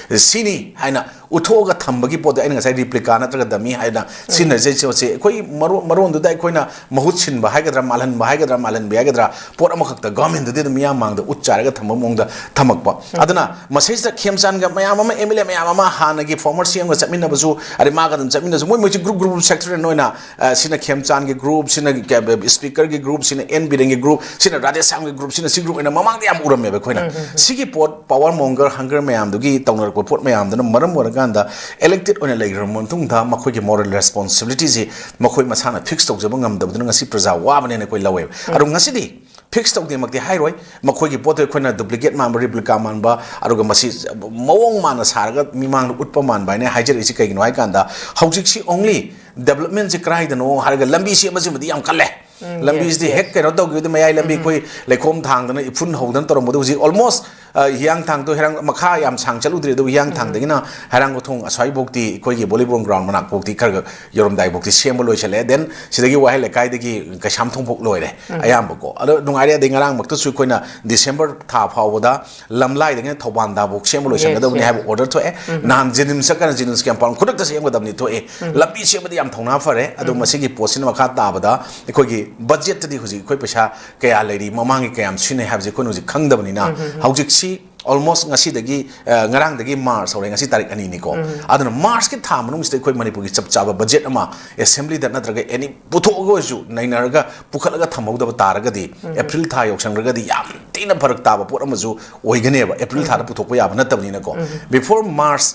ꯁꯤꯅꯤ ꯍꯥꯏꯅ ꯎꯠꯊꯣꯛꯑꯒ ꯊꯝꯕꯒꯤ ꯄꯣꯠꯇꯣ ꯑꯩꯅ ꯉꯁꯥꯏ ꯔꯤꯄ꯭ꯂꯤꯀꯥ ꯅꯠꯇ꯭ꯔꯒ ꯗꯃꯤ ꯍꯥꯏꯅ ꯁꯤꯖꯤꯟꯅꯖꯩꯁꯦ꯫ ꯑꯩꯈꯣꯏ ꯃꯔꯣꯟ, ꯃꯔꯣꯟꯗꯨꯗ ꯑꯩꯈꯣꯏꯅ ꯃꯍꯨꯠ ꯁꯤꯟꯕ ꯍꯥꯏꯒꯗ꯭ꯔꯥ, ꯃꯥꯜꯍꯟꯕ ꯍꯥꯏꯒꯗ꯭ꯔꯥ, ꯃꯥꯜꯍꯟꯕ ꯍꯥꯏꯒꯗ꯭ꯔꯥ, ꯄꯣꯠ ꯑꯃꯈꯛꯇ ꯒꯚꯔꯟꯃꯦꯟꯠꯇꯗꯤ ꯑꯗꯨꯝ ꯃꯤꯌꯥꯝ ꯃꯥꯡꯗ ꯎꯠ ꯆꯥꯏꯔꯒ ꯊꯝꯕ ꯃꯑꯣꯡꯗ ꯊꯝꯃꯛꯄ꯫ ꯑꯗꯨꯅ ꯃꯁꯤꯁꯤꯗ ꯈꯦꯝꯆꯥꯟꯒ ꯃꯌꯥꯝ ꯑꯃ, ꯑꯦꯝ ꯑꯦꯜ ꯑꯦ ꯃꯌꯥꯝ ꯑꯃ ꯍꯥꯟꯅꯒꯤ ꯐꯣꯔꯃꯔ ꯁꯤ ꯑꯦꯝꯒ ꯆꯠꯃꯤꯟꯅꯕꯁꯨ, ꯑꯗꯩ ꯃꯥꯒ ꯑꯗꯨꯝ ꯆꯠꯃꯤꯟꯅꯕꯁꯨ, ꯃꯣꯏ ꯃꯣꯏꯁꯤ ꯒ꯭ꯔꯨꯞ ꯒ꯭ꯔꯨꯞ ꯁꯦꯛꯇꯔꯦꯜ ꯑꯣꯏꯅ, ꯑ, ꯁꯤꯅ ꯈꯦꯝꯆꯥꯟꯒꯤ ꯒ꯭ꯔꯨꯞ, ꯁꯤꯅ ꯏꯁꯄꯤꯀꯔꯒꯤ ꯒ꯭ꯔꯨꯞ, ꯁꯤꯅ ꯑꯦꯟ ꯕꯤꯔꯦꯟꯒꯤ ꯒ꯭ꯔꯨꯞ, ꯁꯤꯅ ꯔꯥꯙꯦꯁ꯭ꯌꯥꯝꯒꯤ ꯒ꯭ꯔꯨꯞ, ꯁꯤꯅ ꯁꯤ ꯒ꯭ꯔꯨꯞ ꯑꯣꯏꯅ ꯃꯃꯥꯡꯗ ꯌꯥꯝ ꯎꯔꯝꯃꯦꯕ ꯑꯩꯈꯣꯏꯅ꯫ ꯁꯤꯒꯤ ꯄꯣꯠ, ꯄꯋꯥꯔ ꯃꯣꯡꯒꯔ ꯍꯪꯒꯔ ꯃꯌꯥꯝꯗꯨꯒꯤ ꯇꯧꯅꯔꯛꯄ ꯄꯣꯠ ꯃꯌꯥꯝꯗꯨꯅ ꯃꯔꯝ ꯑꯣꯏꯔꯀꯥꯟꯗ ꯏꯂꯦꯛꯇꯦꯗ ꯑꯣꯏꯅ ꯂꯩꯈ꯭ꯔꯕ ꯃꯇꯨꯡꯗ ꯃꯈꯣꯏꯒꯤ ꯃꯣꯔꯦꯜ ꯔꯦꯁꯄꯣꯟꯁꯤꯕꯤꯂꯤꯇꯤꯁꯤ ꯃꯈꯣꯏ ꯃꯁꯥꯅ ꯐꯤꯛꯁ ꯇꯧꯖꯕ ꯉꯝꯗꯕꯗꯨꯅ ꯉꯁꯤ ꯄ꯭ꯔꯖꯥ ꯋꯥꯕꯅꯦꯅ ꯑꯩꯈꯣꯏ ꯂꯧꯋꯦꯕ꯫ ꯑꯗꯣ ꯉꯁꯤꯗꯤ ꯐꯤꯛꯁ ꯇꯧꯗꯦꯃꯛꯇꯤ ꯍꯥꯏꯔꯣꯏ, ꯃꯈꯣꯏꯒꯤ ꯄꯣꯠꯇꯣ ꯑꯩꯈꯣꯏꯅ ꯗꯨꯄ꯭ꯂꯤꯀꯦꯠ ꯃꯥꯟꯕ, ꯔꯤꯄ꯭ꯂꯤꯀꯥ ꯃꯥꯟꯕ, ꯑꯗꯨꯒ ꯃꯁꯤ ꯃꯑꯣꯡ ꯃꯥꯟꯅ ꯁꯥꯔꯒ ꯃꯤꯃꯥꯡꯗ ꯎꯠꯄ ꯃꯥꯟꯕ ꯍꯥꯏꯅ ꯍꯥꯏꯖꯔꯛꯏꯁꯤ ꯀꯩꯒꯤꯅꯣ ꯍꯥꯏ ꯀꯥꯟꯗ, ꯍꯧꯖꯤꯛꯁꯤ ꯑꯣꯡꯂꯤ ꯗꯦꯕꯂꯞꯃꯦꯟꯁꯤ ꯀꯗꯥꯏꯗꯅꯣ ꯍꯥꯏꯔꯒ ꯂꯝꯕꯤ ꯁꯦꯝꯕꯁꯤꯃꯗꯤ ꯌꯥꯝ ꯀꯜꯂꯦ꯫ ꯂꯝꯕꯤꯁꯤꯗꯤ ꯍꯦꯛ ꯀꯩꯅꯣ ꯇꯧꯈꯤꯕꯗ ꯃꯌꯥꯏ ꯂꯝꯕꯤ ꯑꯩꯈꯣꯏ ꯂꯩꯈꯣꯝ ꯊꯥꯡꯗꯅ ꯏꯐꯨꯟ ꯍꯧꯗꯅ ꯇꯧꯔꯝꯕꯗꯣ ꯍꯧꯖꯤꯛ ꯑꯣꯜꯃꯣꯁ, ꯑ, ꯍꯤꯌꯥꯡꯊꯥꯡꯗꯣ ꯍꯤꯌꯥꯡ-, ꯃꯈꯥ ꯌꯥꯝ ꯁꯥꯡ ꯆꯠꯂꯨꯗ꯭ꯔꯦ, ꯑꯗꯨꯕꯨ ꯍꯤꯌꯥꯡꯊꯥꯡꯗꯒꯤꯅ ꯍꯩꯔꯥꯡꯒꯣꯊꯣꯡ ꯑꯁ꯭ꯋꯥꯏꯐꯥꯎꯗꯤ ꯑꯩꯈꯣꯏꯒꯤ ꯚꯣꯂꯤꯕꯣꯜ ꯒ꯭ꯔꯥꯎꯟ ꯃꯅꯥꯛꯐꯥꯎꯗꯤ ꯈꯔ ꯈꯔ ꯌꯧꯔꯝꯗꯥꯏꯐꯥꯎꯗꯤ ꯁꯦꯝꯕ ꯂꯣꯏꯁꯤꯜꯂꯦ꯫ ꯗꯦꯟ ꯁꯤꯗꯒꯤ ꯋꯥꯍꯦꯡ ꯂꯩꯀꯥꯏꯗꯒꯤ ꯀꯩꯁꯥꯝꯊꯣꯡꯐꯥꯎ ꯂꯣꯏꯔꯦ ꯑꯌꯥꯝꯕꯀꯣ꯫ ꯑꯗꯣ ꯅꯨꯡꯉꯥꯏꯔꯦ꯫ ꯑꯗꯩ ꯉꯔꯥꯡꯃꯛꯇꯁꯨ ꯑꯩꯈꯣꯏꯅ ꯗꯤꯁꯦꯝꯕꯔ ꯊꯥ ꯐꯥꯎꯕꯗ ꯂꯝꯂꯥꯏꯗꯒꯤꯅ ꯊꯧꯕꯥꯜ ꯇꯥꯐꯥꯎ ꯁꯦꯝꯕ ꯂꯣꯏꯁꯤꯟꯒꯗꯕꯅꯤ ꯍꯥꯏꯕ ꯑꯣꯔꯗꯔ ꯊꯣꯛꯑꯦ꯫ ꯅꯍꯥꯟ ꯖꯦꯅꯤꯝꯁ ꯆꯠꯀꯥꯟꯗ ꯖꯦꯅꯤꯝꯁ ꯀꯦꯝꯄꯥꯎꯟ ꯈꯨꯗꯛꯇ ꯁꯦꯝꯒꯗꯕꯅꯤ ꯊꯣꯛꯑꯦ꯫ ꯂꯝꯕꯤ ꯁꯦꯝꯕꯗꯤ ꯌꯥꯝ ꯊꯧꯅꯥ ꯐꯔꯦ꯫ ꯑꯗꯣ ꯃꯁꯤꯒꯤ ꯄꯣꯠꯁꯤꯅ ꯃꯈꯥ ꯇꯥꯕꯗ ꯑꯩꯈꯣꯏꯒꯤ ꯕꯖꯦꯠꯇꯗꯤ ꯍꯧꯖꯤꯛ ꯑꯩꯈꯣꯏ ꯄꯩꯁꯥ ꯀꯌꯥ ꯂꯩꯔꯤ, ꯃꯃꯥꯡꯒꯤ ꯀꯌꯥꯝ ꯁꯤꯖꯤꯟꯅꯩ ꯍꯥꯏꯕꯁꯦ ꯑꯩꯈꯣꯏꯅ ꯍꯧꯖꯤꯛ ꯈꯪꯗꯕꯅꯤꯅ, ꯍꯧꯖꯤꯛꯁꯤ ꯑꯣꯜꯃꯣꯁ ꯉꯁꯤꯗꯒꯤ, ꯑ, ꯉꯔꯥꯡꯗꯒꯤ ꯃꯥꯔꯆ ꯍꯧꯔꯦ, ꯉꯁꯤ ꯇꯥꯔꯤꯛ ꯑꯅꯤꯅꯤꯀꯣ꯫ ꯑꯗꯨꯅ ꯃꯥꯔꯆꯀꯤ ꯊꯥ ꯃꯅꯨꯡꯁꯤꯗ ꯑꯩꯈꯣꯏ ꯃꯅꯤꯄꯨꯔꯒꯤ ꯆꯞ ꯆꯥꯕ ꯕꯖꯦꯠ ꯑꯃ ꯑꯦꯁꯦꯝꯕ꯭ꯂꯤꯗ ꯅꯠꯇ꯭ꯔꯒ ꯑꯦꯅꯤ ꯄꯨꯊꯣꯛꯑꯒ ꯑꯣꯏꯔꯁꯨ ꯅꯩꯅꯔꯒ ꯄꯨꯈꯠꯂꯒ ꯊꯝꯍꯧꯗꯕ ꯇꯥꯔꯒꯗꯤ, ꯑꯦꯄ꯭ꯔꯤꯜ ꯊꯥ ꯌꯧꯁꯟꯈ꯭ꯔꯒꯗꯤ ꯌꯥꯝ ꯊꯤꯅ ꯐꯔꯛ ꯇꯥꯕ ꯄꯣꯠ ꯑꯃꯁꯨ ꯑꯣꯏꯒꯅꯦꯕ꯫ ꯑꯦꯄ꯭ꯔꯤꯜ ꯊꯥꯗ ꯄꯨꯊꯣꯛꯄ ꯌꯥꯕ ꯅꯠꯇꯕꯅꯤꯅꯀꯣ꯫ Before March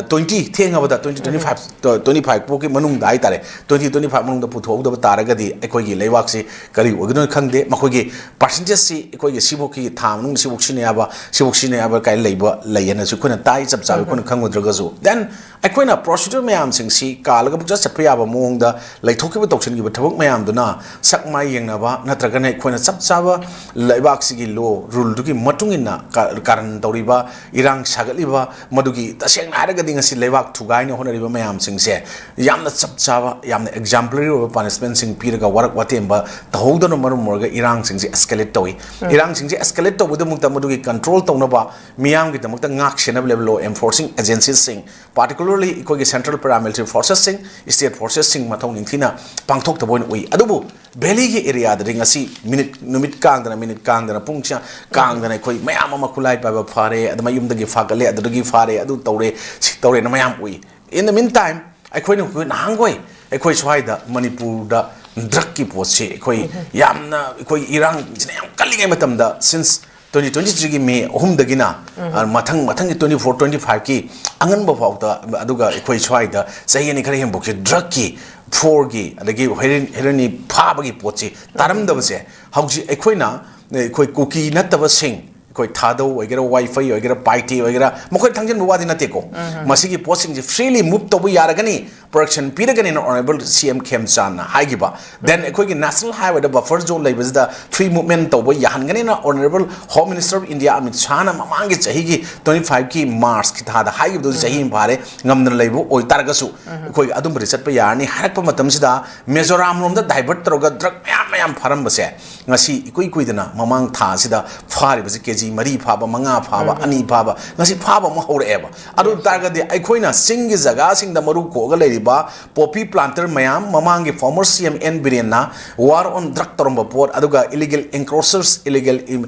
ꯇ꯭ꯋꯦꯟꯇꯤ, ꯊꯦꯡꯉꯕꯗ twenty twenty five, twenty five ꯐꯥꯎꯒꯤ ꯃꯅꯨꯡꯗ ꯍꯥꯏꯇꯥꯔꯦ, ꯇ꯭ꯋꯦꯟꯇꯤ ꯇ꯭ꯋꯦꯟꯇꯤ ꯐꯥꯏꯚ ꯃꯅꯨꯡꯗ ꯄꯨꯊꯣꯛꯍꯧꯗꯕ ꯇꯥꯔꯒꯗꯤ ꯑꯩꯈꯣꯏꯒꯤ ꯂꯩꯕꯥꯛꯁꯤ ꯀꯔꯤ ꯑꯣꯏꯒꯗꯣꯏꯅꯣ ꯈꯪꯗꯦ꯫ ꯃꯈꯣꯏꯒꯤ ꯄꯥꯔꯁꯦꯟꯇꯦꯖꯁꯤ ꯑꯩꯈꯣꯏꯒꯤ ꯁꯤꯐꯥꯎꯒꯤ ꯊꯥ ꯃꯅꯨꯡꯗ ꯁꯤꯐꯥꯎ ꯁꯤꯖꯤꯟꯅ ꯌꯥꯕ, ꯁꯤꯐꯥꯎ ꯁꯤꯖꯤꯟꯅ ꯌꯥꯕ ꯀꯥꯏꯅ ꯂꯩꯕ ꯂꯩ ꯍꯥꯏꯅꯁꯨ ꯑꯩꯈꯣꯏꯅ ꯇꯥꯏ, ꯆꯞ ꯆꯥꯕ ꯑꯩꯈꯣꯏꯅ ꯈꯪꯉꯨꯗ꯭ꯔꯒꯁꯨ꯫ ꯗꯦꯟ ꯑꯩꯈꯣꯏꯅ ꯄ꯭ꯔꯣꯁꯤꯗ꯭ꯌꯨꯔ ꯃꯌꯥꯝꯁꯤꯡꯁꯤ ꯀꯥꯜꯂꯒ ꯄꯨꯡꯆꯠ ꯆꯠꯄ ꯌꯥꯕ ꯃꯑꯣꯡꯗ ꯂꯩꯊꯣꯛꯈꯤꯕ ꯇꯧꯁꯤꯟꯈꯤꯕ ꯊꯕꯛ ꯃꯌꯥꯝꯗꯨꯅ ꯁꯛ ꯃꯥꯏ ꯌꯦꯡꯅꯕ, ꯅꯠꯇ꯭ꯔꯒꯅ ꯑꯩꯈꯣꯏꯅ ꯆꯞ ꯆꯥꯕ ꯂꯩꯕꯥꯛꯁꯤꯒꯤ ꯂꯣ ꯔꯨꯜꯗꯨꯒꯤ ꯃꯇꯨꯡ ꯏꯟꯅ ꯀꯥ-, ꯀꯥꯔꯟ ꯇꯧꯔꯤꯕ, ꯏꯔꯥꯡ ꯁꯥꯒꯠꯂꯤꯕ, ꯃꯗꯨꯒꯤ ꯇꯁꯦꯡꯅ ꯍꯥꯏꯔꯒꯗꯤ ꯉꯁꯤ ꯂꯩꯕꯥꯛ ꯊꯨꯒꯥꯏꯅ ꯍꯣꯠꯅꯔꯤꯕ ꯃꯌꯥꯝꯁꯤꯡꯁꯦ ꯌꯥꯝꯅ ꯆꯞ ꯆꯥꯕ, ꯌꯥꯝꯅ ꯑꯦꯛꯖꯥꯝꯄꯂꯔꯤ ꯑꯣꯏꯕ ꯄꯅꯤꯁꯃꯦꯟꯁꯤꯡ ꯄꯤꯔꯒ ꯋꯥꯔꯛ ꯋꯥꯇꯦꯝꯕ ꯇꯧꯍꯧꯗꯅ ꯃꯔꯝ ꯑꯣꯏꯔꯒ ꯏꯔꯥꯡꯁꯤꯡꯁꯦ ꯑꯦꯁꯀꯦꯂꯦꯠ ꯇꯧꯏ꯫ ꯏꯔꯥꯡꯁꯤꯡꯁꯦ ꯑꯦꯁꯀꯦꯂꯦꯠ ꯇꯧꯕꯒꯤꯗꯃꯛꯇ ꯃꯗꯨꯒꯤ ꯀꯟꯇ꯭ꯔꯣꯜ ꯇꯧꯅꯕ ꯃꯤꯌꯥꯝꯒꯤꯗꯃꯛꯇ ꯉꯥꯛ ꯁꯦꯟꯅꯕ ꯂꯩꯕ ꯂꯣ ꯑꯦꯟꯐꯣꯔꯁꯤꯡ ꯑꯦꯖꯦꯟꯁꯤꯁꯤꯡ, ꯄꯥꯔꯇꯤꯀꯨꯂꯔꯂꯤ ꯑꯩꯈꯣꯏꯒꯤ ꯁꯦꯟꯇ꯭ꯔꯦꯜ ꯄꯦꯔꯥꯃꯤꯂꯤꯇꯔꯤ ꯐꯣꯔꯁꯦꯁꯁꯤꯡ, ꯁ꯭ꯇꯦꯠ ꯐꯣꯔꯁꯦꯁꯁꯤꯡ ꯃꯊꯧ ꯅꯤꯡꯊꯤꯅ ꯄꯥꯡꯊꯣꯛꯇꯕ ꯑꯣꯏꯅ ꯎꯏ꯫ ꯑꯗꯨꯕꯨ ꯚꯦꯂꯤꯒꯤ ꯑꯦꯔꯤꯌꯥꯗꯗꯤ ꯉꯁꯤ ꯃꯤꯅꯤꯠ, ꯅꯨꯃꯤꯠ ꯀꯥꯡꯗꯅ, ꯃꯤꯅꯤꯠ ꯀꯥꯡꯗꯅ, ꯄꯨꯡꯁꯤꯅ ꯀꯥꯡꯗꯅ ꯑꯩꯈꯣꯏ ꯃꯌꯥꯝ ꯑꯃ ꯈꯨꯠꯂꯥꯏ ꯄꯥꯏꯕ ꯐꯥꯔꯦ, ꯑꯗꯨꯃꯥꯏ ꯌꯨꯝꯗꯒꯤ ꯐꯥꯒꯠꯂꯦ, ꯑꯗꯨꯗꯒꯤ ꯐꯥꯔꯦ, ꯑꯗꯨ ꯇꯧꯔꯦ, ꯁꯤ ꯇꯧꯔꯦꯅ ꯃꯌꯥꯝ ꯎꯏ꯫ In the meantime, ꯑꯩꯈꯣꯏꯅ, ꯑꯩꯈꯣꯏ ꯅꯍꯥꯟꯈꯣꯏ ꯑꯩꯈꯣꯏ ꯁ꯭ꯋꯥꯏꯗ ꯃꯅꯤꯄꯨꯔꯗ ꯗ꯭ꯔꯛꯀꯤ ꯄꯣꯠꯁꯤ ꯑꯩꯈꯣꯏ ꯌꯥꯝꯅ, ꯑꯩꯈꯣꯏ ꯏꯔꯥꯡꯁꯤꯅ ꯌꯥꯝ ꯀꯜꯂꯤꯉꯩ ꯃꯇꯝꯗ, ꯁꯤꯟꯁ ꯇ꯭ꯋꯦꯟꯇꯤ ꯇ꯭ꯋꯦꯟꯇꯤ ꯊ꯭ꯔꯤꯒꯤ ꯃꯦ ꯑꯍꯨꯝꯗꯒꯤꯅ, ꯑ, ꯃꯊꯪ, ꯃꯊꯪꯒꯤ ꯇ꯭ꯋꯦꯟꯇꯤ ꯐꯣꯔ, ꯇ꯭ꯋꯦꯟꯇꯤ ꯐꯥꯏꯚꯀꯤ ꯑꯉꯟꯕ ꯐꯥꯎꯗ, ꯑꯗꯨꯒ ꯑꯩꯈꯣꯏ ꯁ꯭ꯋꯥꯏꯗ ꯆꯍꯤ ꯑꯅꯤ ꯈꯔ ꯍꯦꯟꯕꯣꯛꯁꯦ ꯗ꯭ꯔꯛꯀꯤ, ꯐꯣꯔꯒꯤ, ꯑꯗꯒꯤ ꯍꯦꯔꯣꯏꯟ, ꯍꯦꯔꯣꯏꯟꯒꯤ ꯐꯥꯕꯒꯤ ꯄꯣꯠꯁꯤ ꯇꯥꯔꯝꯗꯕꯁꯦ ꯍꯧꯖꯤꯛ ꯑꯩꯈꯣꯏꯅ, ꯑꯩꯈꯣꯏ ꯀꯨꯀꯤ ꯅꯠꯇꯕꯁꯤꯡ, ꯑꯩꯈꯣꯏ ꯊꯥꯗꯧ ꯑꯣꯏꯒꯦꯔꯥ, ꯋꯥꯏꯐꯩ ꯑꯣꯏꯒꯦꯔꯥ, ꯄꯥꯏꯇꯦ ꯑꯣꯏꯒꯦꯔꯥ, ꯃꯈꯣꯏ ꯊꯥꯡꯖꯤꯟꯕ ꯋꯥꯗꯤ ꯅꯠꯇꯦꯀꯣ꯫ ꯃꯁꯤꯒꯤ ꯄꯣꯠꯁꯤꯡꯁꯦ ꯐ꯭ꯔꯤꯂꯤ ꯃꯨꯚ ꯇꯧꯕ ꯌꯥꯔꯒꯅꯤ, ꯄ꯭ꯔꯣꯇꯦꯛꯁꯟ ꯄꯤꯔꯒꯅꯤꯅ ꯑꯣꯅꯔꯦꯕꯜ ꯁꯤ ꯑꯦꯝ ꯈꯦꯝꯆꯥꯟꯅ ꯍꯥꯏꯈꯤꯕ꯫ ꯗꯦꯟ ꯑꯩꯈꯣꯏꯒꯤ ꯅꯦꯁꯅꯦꯜ ꯍꯥꯏꯋꯦꯗ ꯕꯐꯔ ꯖꯣꯟ ꯂꯩꯕꯁꯤꯗ ꯐ꯭ꯔꯤ ꯃꯨꯚꯃꯦꯟ ꯇꯧꯕ ꯌꯥꯍꯟꯒꯅꯤꯅ honourable home minister of India Amit ꯁꯥꯍꯅ ꯃꯃꯥꯡꯒꯤ ꯆꯍꯤꯒꯤ ꯇ꯭ꯋꯦꯟꯇꯤ ꯐꯥꯏꯚꯀꯤ ꯃꯥꯔꯆꯀꯤ ꯊꯥꯗ ꯍꯥꯏꯈꯤꯕꯗꯨ ꯆꯍꯤ ꯑꯃ ꯐꯥꯔꯦ, ꯉꯝꯗꯅ ꯂꯩꯕ ꯑꯣꯏꯇꯥꯔꯒꯁꯨ ꯑꯩꯈꯣꯏ ꯑꯗꯨꯝꯕꯗꯤ ꯆꯠꯄ ꯌꯥꯔꯅꯤ ꯍꯥꯏꯔꯛꯄ ꯃꯇꯝꯁꯤꯗ ꯃꯤꯖꯣꯔꯥꯝ ꯂꯣꯝꯗ ꯗꯥꯏꯚꯔꯠ ꯇꯧꯔꯒ ꯗ꯭ꯔꯒ ꯃꯌꯥꯝ ꯃꯌꯥꯝ ꯐꯥꯔꯝꯕꯁꯦ ꯉꯁꯤ ꯏꯀꯨꯏ ꯀꯨꯏꯗꯅ ꯃꯃꯥꯡ ꯊꯥ ꯑꯁꯤꯗ ꯐꯥꯔꯤꯕꯁꯦ ꯀꯦ ꯖꯤ ꯃꯔꯤ ꯐꯥꯕ, ꯃꯉꯥ ꯐꯥꯕ, ꯑꯅꯤ ꯐꯥꯕ, ꯉꯁꯤ ꯐꯥꯕ ꯑꯃ ꯍꯧꯔꯛꯑꯦꯕ꯫ ꯑꯗꯨ ꯑꯣꯏ ꯇꯥꯔꯒꯗꯤ ꯑꯩꯈꯣꯏꯅ ꯆꯤꯡꯒꯤ ꯖꯒꯥꯁꯤꯡꯗ ꯃꯔꯨ ꯀꯣꯛꯑꯒ ꯂꯩꯔꯤꯕ ꯄꯣꯄꯤ ꯄ꯭ꯂꯥꯟꯇꯔ ꯃꯌꯥꯝ, ꯃꯃꯥꯡꯒꯤ ꯐꯣꯔꯃꯔ ꯁꯤ ꯑꯦꯝ ꯑꯦꯟ ꯕꯤꯔꯦꯟꯅ ꯋꯥꯔ ꯑꯣꯟ ꯗ꯭ꯔꯛ ꯇꯧꯔꯝꯕ ꯄꯣꯠ, ꯑꯗꯨꯒ ꯏꯂꯤꯒꯦꯜ ꯑꯦꯟꯀ꯭ꯔꯣꯆꯔꯁ, ꯏꯂꯤꯒꯦꯜ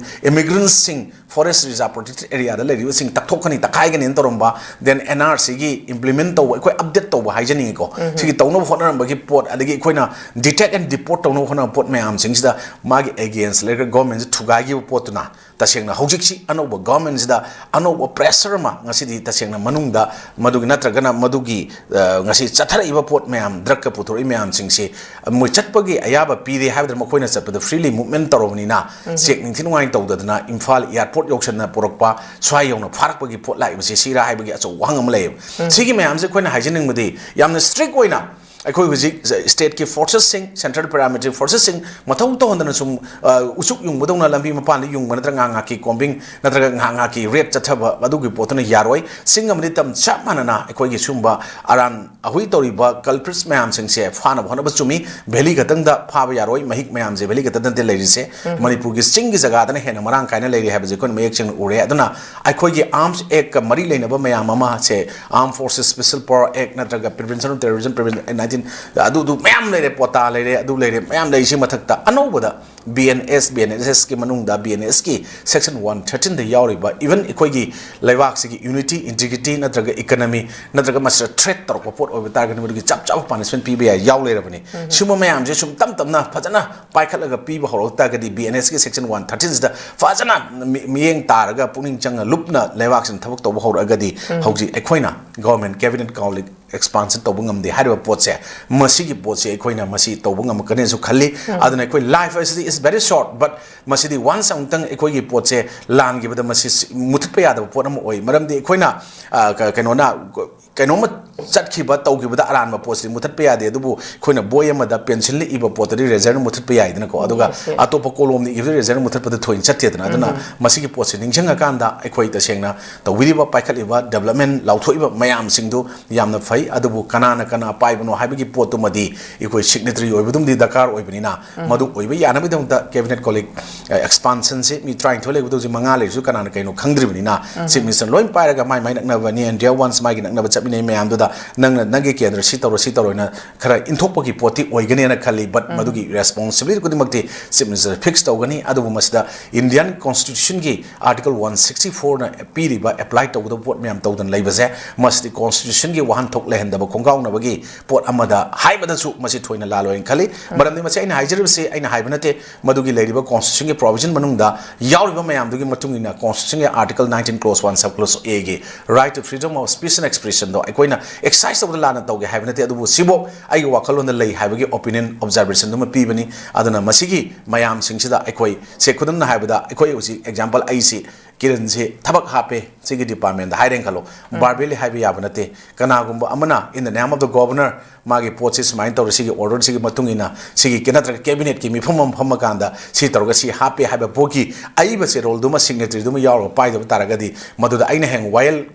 ꯏꯃꯤꯒ꯭ꯔꯦꯟꯁꯤꯡ forest reserve protected areaꯗ ꯂꯩꯔꯤꯕꯁꯤꯡ ꯇꯛꯊꯣꯛꯀꯅꯤ, ꯇꯛꯈꯥꯏꯒꯅꯤꯅ ꯇꯧꯔꯝꯕ, then NRCꯒꯤ implement ꯇꯧꯕ, ꯑꯩꯈꯣꯏ update ꯇꯧꯕ ꯍꯥꯏꯖꯅꯤꯡꯉꯤꯀꯣ꯫ ꯁꯤꯒꯤ ꯇꯧꯅꯕ ꯍꯣꯠꯅꯔꯝꯕꯒꯤ ꯄꯣꯠ, ꯑꯗꯒꯤ ꯑꯩꯈꯣꯏꯅ detect and deport ꯇꯧꯅꯕ ꯍꯣꯠꯅꯕ ꯄꯣꯠ ꯃꯌꯥꯝꯁꯤꯡꯁꯤꯗ ꯃꯥꯒꯤ against ꯂꯩꯔꯒ governmentꯁꯤ ꯊꯨꯒꯥꯏꯈꯤꯕ ꯄꯣꯠꯇꯨꯅ, ꯇꯁꯦꯡꯅ ꯍꯧꯖꯤꯛꯁꯤ ꯑꯅꯧꯕ governmentꯁꯤꯗ ꯑꯅꯧꯕ pressure ꯑꯃ ꯉꯁꯤꯗꯤ ꯇꯁꯦꯡꯅ ꯃꯅꯨꯡꯗ ꯃꯗꯨꯒꯤ, ꯅꯠꯇ꯭ꯔꯒꯅ ꯃꯗꯨꯒꯤ, ꯑ, ꯉꯁꯤ ꯆꯠꯊꯔꯛꯏꯕ ꯄꯣꯠ ꯃꯌꯥꯝ, drugꯀ ꯄꯨꯊꯣꯔꯛꯏ ꯃꯌꯥꯝꯁꯤꯡꯁꯤ ꯃꯣꯏ ꯆꯠꯄꯒꯤ ꯑꯌꯥꯕ ꯄꯤꯔꯦ ꯍꯥꯏꯕꯗ, ꯃꯈꯣꯏꯅ ꯆꯠꯄꯗ freely movement ꯇꯧꯔꯕꯅꯤꯅ, check ꯅꯤꯡꯊꯤ ꯅꯨꯡꯉꯥꯏꯅ ꯇꯧꯗꯗꯅ ꯏꯝꯐꯥꯜ airport ꯌꯧꯁꯟꯅ ꯄꯨꯔꯛꯄ, ꯁ꯭ꯋꯥꯏ ꯌꯧꯅ ꯐꯥꯔꯛꯄꯒꯤ ꯄꯣꯠ ꯂꯥꯛꯏꯕꯁꯤ ꯁꯤꯔꯥ ꯍꯥꯏꯕꯒꯤ ꯑꯆꯧꯕ ꯋꯥꯍꯪ ꯑꯃ ꯂꯩꯌꯦꯕ꯫ ꯁꯤꯒꯤ ꯃꯌꯥꯝꯁꯦ ꯑꯩꯈꯣꯏꯅ ꯍꯥꯏꯖꯅꯤꯡꯕꯗꯤ, ꯌꯥꯝꯅ strict ꯑꯣꯏꯅ ꯑꯩꯈꯣꯏ ꯍꯧꯖꯤꯛ stateꯀꯤ forcesꯁꯤꯡ, central paramilitary forcesꯁꯤꯡ ꯃꯊꯧ ꯇꯧꯍꯟꯗꯅ ꯁꯨꯝ, ꯑ, ꯎꯆꯨꯛ ꯌꯨꯡꯕꯗꯧꯅ ꯂꯝꯕꯤ ꯃꯄꯥꯟꯗ ꯌꯨꯡꯕ ꯅꯠꯇ꯭ꯔꯒ ꯉꯥꯏꯍꯥꯛ ꯉꯥꯏꯍꯥꯛꯀꯤ combing ꯅꯠꯇ꯭ꯔꯒ ꯉꯥꯏꯍꯥꯛ ꯉꯥꯏꯍꯥꯛꯀꯤ raid ꯆꯠꯊꯕ, ꯑꯗꯨꯒꯤ ꯄꯣꯠꯇꯨꯅ ꯌꯥꯔꯣꯏ꯫ ꯆꯤꯡ ꯑꯃꯗꯤ ꯇꯝ ꯆꯞ ꯃꯥꯟꯅꯅ ꯑꯩꯈꯣꯏꯒꯤ ꯁꯨꯝꯕ ꯑꯔꯥꯟ ꯑꯍꯨꯏ ꯇꯧꯔꯤꯕ culprits ꯃꯌꯥꯝꯁꯤꯡꯁꯦ ꯐꯥꯅꯕ ꯍꯣꯠꯅꯕ ꯆꯨꯝꯃꯤ꯫ Valley ꯈꯛꯇꯪꯗ ꯐꯥꯕ ꯌꯥꯔꯣꯏ, ꯃꯍꯤꯛ ꯃꯌꯥꯝꯁꯦ valley ꯈꯛꯇ ꯅꯠꯇꯦ ꯂꯩꯔꯤꯁꯦ꯫ ꯃꯅꯤꯄꯨꯔꯒꯤ ꯆꯤꯡꯒꯤ ꯖꯒꯥꯗꯅ ꯍꯦꯟꯅ ꯃꯔꯥꯡ ꯀꯥꯏꯅ ꯂꯩꯔꯤ ꯍꯥꯏꯕꯁꯦ ꯑꯩꯈꯣꯏꯅ ꯃꯌꯦꯛ ꯁꯦꯡꯅ ꯎꯔꯦ꯫ ꯑꯗꯨꯅ ꯑꯩꯈꯣꯏꯒꯤ arms actꯀ ꯃꯔꯤ ꯂꯩꯅꯕ ꯃꯌꯥꯝ ꯑꯃꯁꯦ, Armed Forces Special Power Act ꯅꯠꯇ꯭ꯔꯒ Prevention of Terrorism, Prevention nineteen, ꯑꯗꯨꯗꯨ ꯃꯌꯥꯝ ꯂꯩꯔꯦ, POTA ꯂꯩꯔꯦ, ꯑꯗꯨ ꯂꯩꯔꯦ, ꯃꯌꯥꯝ ꯂꯩꯔꯤꯁꯤ ꯃꯊꯛꯇ ꯑꯅꯧꯕꯗ BNS, BNSSꯀꯤ ꯃꯅꯨꯡꯗ BNSꯀꯤ section one thirteenꯗ ꯌꯥꯎꯔꯤꯕ, even ꯑꯩꯈꯣꯏꯒꯤ ꯂꯩꯕꯥꯛꯁꯤꯒꯤ unity, integrity ꯅꯠꯇ꯭ꯔꯒ economy ꯅꯠꯇ꯭ꯔꯒ ꯃꯁꯤꯗ threat ꯇꯧꯔꯛꯄ ꯄꯣꯠ ꯑꯣꯏꯕ ꯇꯥꯔꯒꯗꯤ ꯃꯗꯨꯒꯤ ꯆꯞ ꯆꯥꯕ punishment ꯄꯤꯕ ꯌꯥꯏ, ꯌꯥꯎ ꯂꯩꯔꯕꯅꯤ꯫ ꯁꯤꯒꯨꯝꯕ ꯃꯌꯥꯝꯁꯦ ꯁꯨꯝ ꯇꯞ ꯇꯞꯅ ꯐꯖꯅ ꯄꯥꯏꯈꯠꯂꯒ ꯄꯤꯕ ꯍꯧꯔꯛ ꯇꯥꯔꯒꯗꯤ, BNSꯀꯤ section one thirteenꯁꯤꯗ ꯐꯖꯅ ꯃꯤ-, ꯃꯤꯠꯌꯦꯡ ꯇꯥꯔꯒ ꯄꯨꯛꯅꯤꯡ ꯆꯪꯅ ꯂꯨꯞꯅ ꯂꯩꯕꯥꯛꯁꯤꯅ ꯊꯕꯛ ꯇꯧꯕ ꯍꯧꯔꯛꯑꯒꯗꯤ, ꯍꯧꯖꯤꯛ ꯑꯩꯈꯣꯏꯅ government cabinet ꯀꯥꯎꯂꯤ expansion ꯇꯧꯕ ꯉꯝꯗꯦ ꯍꯥꯏꯔꯤꯕ ꯄꯣꯠꯁꯦ, ꯃꯁꯤꯒꯤ ꯄꯣꯠꯁꯦ ꯑꯩꯈꯣꯏꯅ ꯃꯁꯤ ꯇꯧꯕ ꯉꯝꯃꯛꯀꯅꯤꯁꯨ ꯈꯜꯂꯤ꯫ ꯑꯗꯨꯅ ꯑꯩꯈꯣꯏ life ꯑꯁꯤꯗꯤ is very short, but ꯃꯁꯤꯗꯤ once ꯑꯃꯨꯛꯇꯪ ꯑꯩꯈꯣꯏꯒꯤ ꯄꯣꯠꯁꯦ ꯂꯥꯟꯈꯤꯕꯗ ꯃꯁꯤ ꯁꯤ-, ꯃꯨꯊꯠꯄ ꯌꯥꯗꯕ ꯄꯣꯠ ꯑꯃ ꯑꯣꯏ꯫ ꯃꯔꯝꯗꯤ ꯑꯩꯈꯣꯏꯅ, ꯑ, ꯀ-, ꯀꯩꯅꯣꯅ, ꯀꯩꯅꯣꯝꯃ ꯆꯠꯈꯤꯕ, ꯇꯧꯈꯤꯕꯗ ꯑꯔꯥꯟꯕ ꯄꯣꯠꯁꯤꯗꯤ ꯃꯨꯊꯠꯄ ꯌꯥꯗꯦ꯫ ꯑꯗꯨꯕꯨ ꯑꯩꯈꯣꯏꯅ ꯕꯣꯏ ꯑꯃꯗ pencilꯅ ꯏꯕ ꯄꯣꯠꯇꯗꯤ eraserꯅ ꯃꯨꯊꯠꯄ ꯌꯥꯏꯗꯅꯀꯣ꯫ ꯑꯗꯨꯒ Yes, yes. ꯑꯇꯣꯞꯄ ꯀꯣꯂꯣꯝꯅ ꯏꯕꯗ eraserꯅ ꯃꯨꯊꯠꯄꯗ ꯊꯣꯏꯅ ꯆꯠꯇꯦꯗꯅ꯫ ꯑꯗꯨꯅ ꯃꯁꯤꯒꯤ ꯄꯣꯠꯁꯤ ꯅꯤꯡꯁꯤꯡꯉꯀꯥꯟꯗ ꯑꯩꯈꯣꯏ ꯇꯁꯦꯡꯅ ꯇꯧꯕꯤꯔꯤꯕ, ꯄꯥꯏꯈꯠꯂꯤꯕ development ꯂꯥꯎꯊꯣꯛꯏꯕ ꯃꯌꯥꯝꯁꯤꯡꯗꯨ ꯌꯥꯝꯅ ꯐꯩ꯫ ꯑꯗꯨꯕꯨ ꯀꯅꯥꯅ ꯀꯅꯥ ꯄꯥꯏꯕꯅꯣ ꯍꯥꯏꯕꯒꯤ ꯄꯣꯠꯇꯨꯃꯗꯤ ꯑꯩꯈꯣꯏ signatory ꯑꯣꯏꯕꯗꯨꯃꯗꯤ ꯗꯔꯀꯥꯔ ꯑꯣꯏꯕꯅꯤꯅ, ꯃꯗꯨ ꯑꯣꯏꯕ ꯌꯥꯅꯕꯒꯤꯗꯃꯛꯇ cabinet ꯀꯣꯂꯤꯛ, ꯑ, expansionꯁꯤ ꯃꯤ ꯇꯔꯥꯅꯤꯊꯣꯏ ꯂꯩꯕꯗ ꯍꯧꯖꯤꯛ ꯃꯉꯥ ꯂꯩꯔꯤꯁꯨ ꯀꯅꯥꯅ ꯀꯩꯅꯣ ꯈꯪꯗ꯭ꯔꯤꯕꯅꯤꯅ, Chief Minister ꯂꯣꯏ ꯄꯥꯏꯔꯒ ꯃꯥꯏ ꯃꯥꯏ ꯅꯛꯅꯕ near and dear ones ꯃꯥꯒꯤ ꯅꯛꯅꯕ ꯆꯠꯃꯤꯟꯅꯩ ꯃꯌꯥꯝꯗꯨꯗ ꯅꯪꯅ ꯅꯪꯒꯤ ꯀꯦꯟꯗ꯭ꯔ ꯁꯤ ꯇꯧꯔꯣ, ꯁꯤ ꯇꯧꯔꯣꯅ ꯈꯔ ꯏꯟꯊꯣꯛꯄꯒꯤ ꯄꯣꯠꯇꯤ ꯑꯣꯏꯒꯅꯦꯅ ꯈꯜꯂꯤ꯫ But ꯃꯗꯨꯒꯤ responsibility ꯈꯨꯗꯤꯡꯃꯛꯇꯤ Chief Minister fix ꯇꯧꯒꯅꯤ꯫ ꯑꯗꯨꯕꯨ ꯃꯁꯤꯗ Indian Constitution ꯒꯤ Article one sixty four ꯅ ꯄꯤꯔꯤꯕ apply ꯇꯧꯒꯗꯕ ꯄꯣꯠ ꯃꯌꯥꯝ ꯇꯧꯗꯅ ꯂꯩꯕꯁꯦ, ꯃꯁꯤꯗꯤ Constitution ꯒꯤ ꯋꯥꯍꯟꯊꯣꯛ ꯂꯩꯍꯟꯗꯕ ꯈꯣꯡꯒꯥꯎꯅꯕꯒꯤ ꯄꯣꯠ ꯑꯃꯗ ꯍꯥꯏꯕꯗꯁꯨ ꯃꯁꯤ ꯊꯣꯏꯅ ꯂꯥꯜꯂꯣꯏꯅ ꯈꯜꯂꯤ꯫ ꯃꯔꯝꯗꯤ ꯃꯁꯤ ꯑꯩꯅ ꯍꯥꯏꯖꯔꯤꯕꯁꯤ ꯑꯩꯅ ꯍꯥꯏꯕ ꯅꯠꯇꯦ, ꯃꯗꯨꯒꯤ ꯂꯩꯔꯤꯕ Constitution ꯒꯤ provision ꯃꯅꯨꯡꯗ ꯌꯥꯎꯔꯤꯕ ꯃꯌꯥꯝꯗꯨꯒꯤ ꯃꯇꯨꯡ ꯏꯟꯅ Constitution ꯒꯤ Article nineteen clause one sub clause A ꯒꯤ right to freedom of speech and expression ꯗꯣ ꯑꯩꯈꯣꯏꯅ exercise ꯇꯧꯕꯗ ꯂꯥꯟꯅ ꯇꯧꯒꯦ ꯍꯥꯏꯕ ꯅꯠꯇꯦ꯫ ꯑꯗꯨꯕꯨ ꯁꯤꯕꯨ ꯑꯩꯒꯤ ꯋꯥꯈꯜꯂꯣꯟꯗ ꯂꯩ ꯍꯥꯏꯕꯒꯤ opinion, observation ꯗꯨꯃ ꯄꯤꯕꯅꯤ꯫ ꯑꯗꯨꯅ ꯃꯁꯤꯒꯤ ꯃꯌꯥꯝꯁꯤꯡꯁꯤꯗ ꯑꯩꯈꯣꯏ, ꯁꯦ, ꯈꯨꯗꯝꯅ ꯍꯥꯏꯔꯕꯗ ꯑꯩꯈꯣꯏ ꯍꯧꯖꯤꯛ example ꯑꯩꯁꯤ, ꯀꯤꯔꯟꯁꯤ ꯊꯕꯛ ꯍꯥꯞꯄꯦ ꯁꯤꯒꯤ department ꯗ ꯍꯥꯏꯔꯦꯅ ꯈꯜꯂꯣ, verbally ꯍꯥꯏꯕ ꯌꯥꯕ ꯅꯠꯇꯦ꯫ ꯀꯅꯥꯒꯨꯝꯕ ꯑꯃꯅ in the name of the governor ꯃꯥꯒꯤ ꯄꯣꯠꯁꯤ ꯁꯨꯃꯥꯏꯅ ꯇꯧꯔꯦ, ꯁꯤꯒꯤ order ꯁꯤꯒꯤ ꯃꯇꯨꯡ ꯏꯟꯅ ꯁꯤꯒꯤ ꯀ-, ꯅꯠꯇ꯭ꯔꯒ cabinet ꯀꯤ ꯃꯤꯐꯝ ꯑꯃ ꯐꯝꯃꯀꯥꯟꯗ ꯁꯤ ꯇꯧꯔꯒ ꯁꯤ ꯍꯥꯞꯄꯦ ꯍꯥꯏꯕ ꯄꯣꯠꯀꯤ ꯑꯏꯕ ꯆꯦꯔꯣꯜꯗꯨꯃ, signature ꯗꯨꯃ ꯌꯥꯎꯔꯒ ꯄꯥꯏꯗꯕ ꯇꯥꯔꯒꯗꯤ, ꯃꯗꯨꯗ ꯑꯩꯅ ꯍꯌꯦꯡ ꯋꯥꯌꯦꯜ,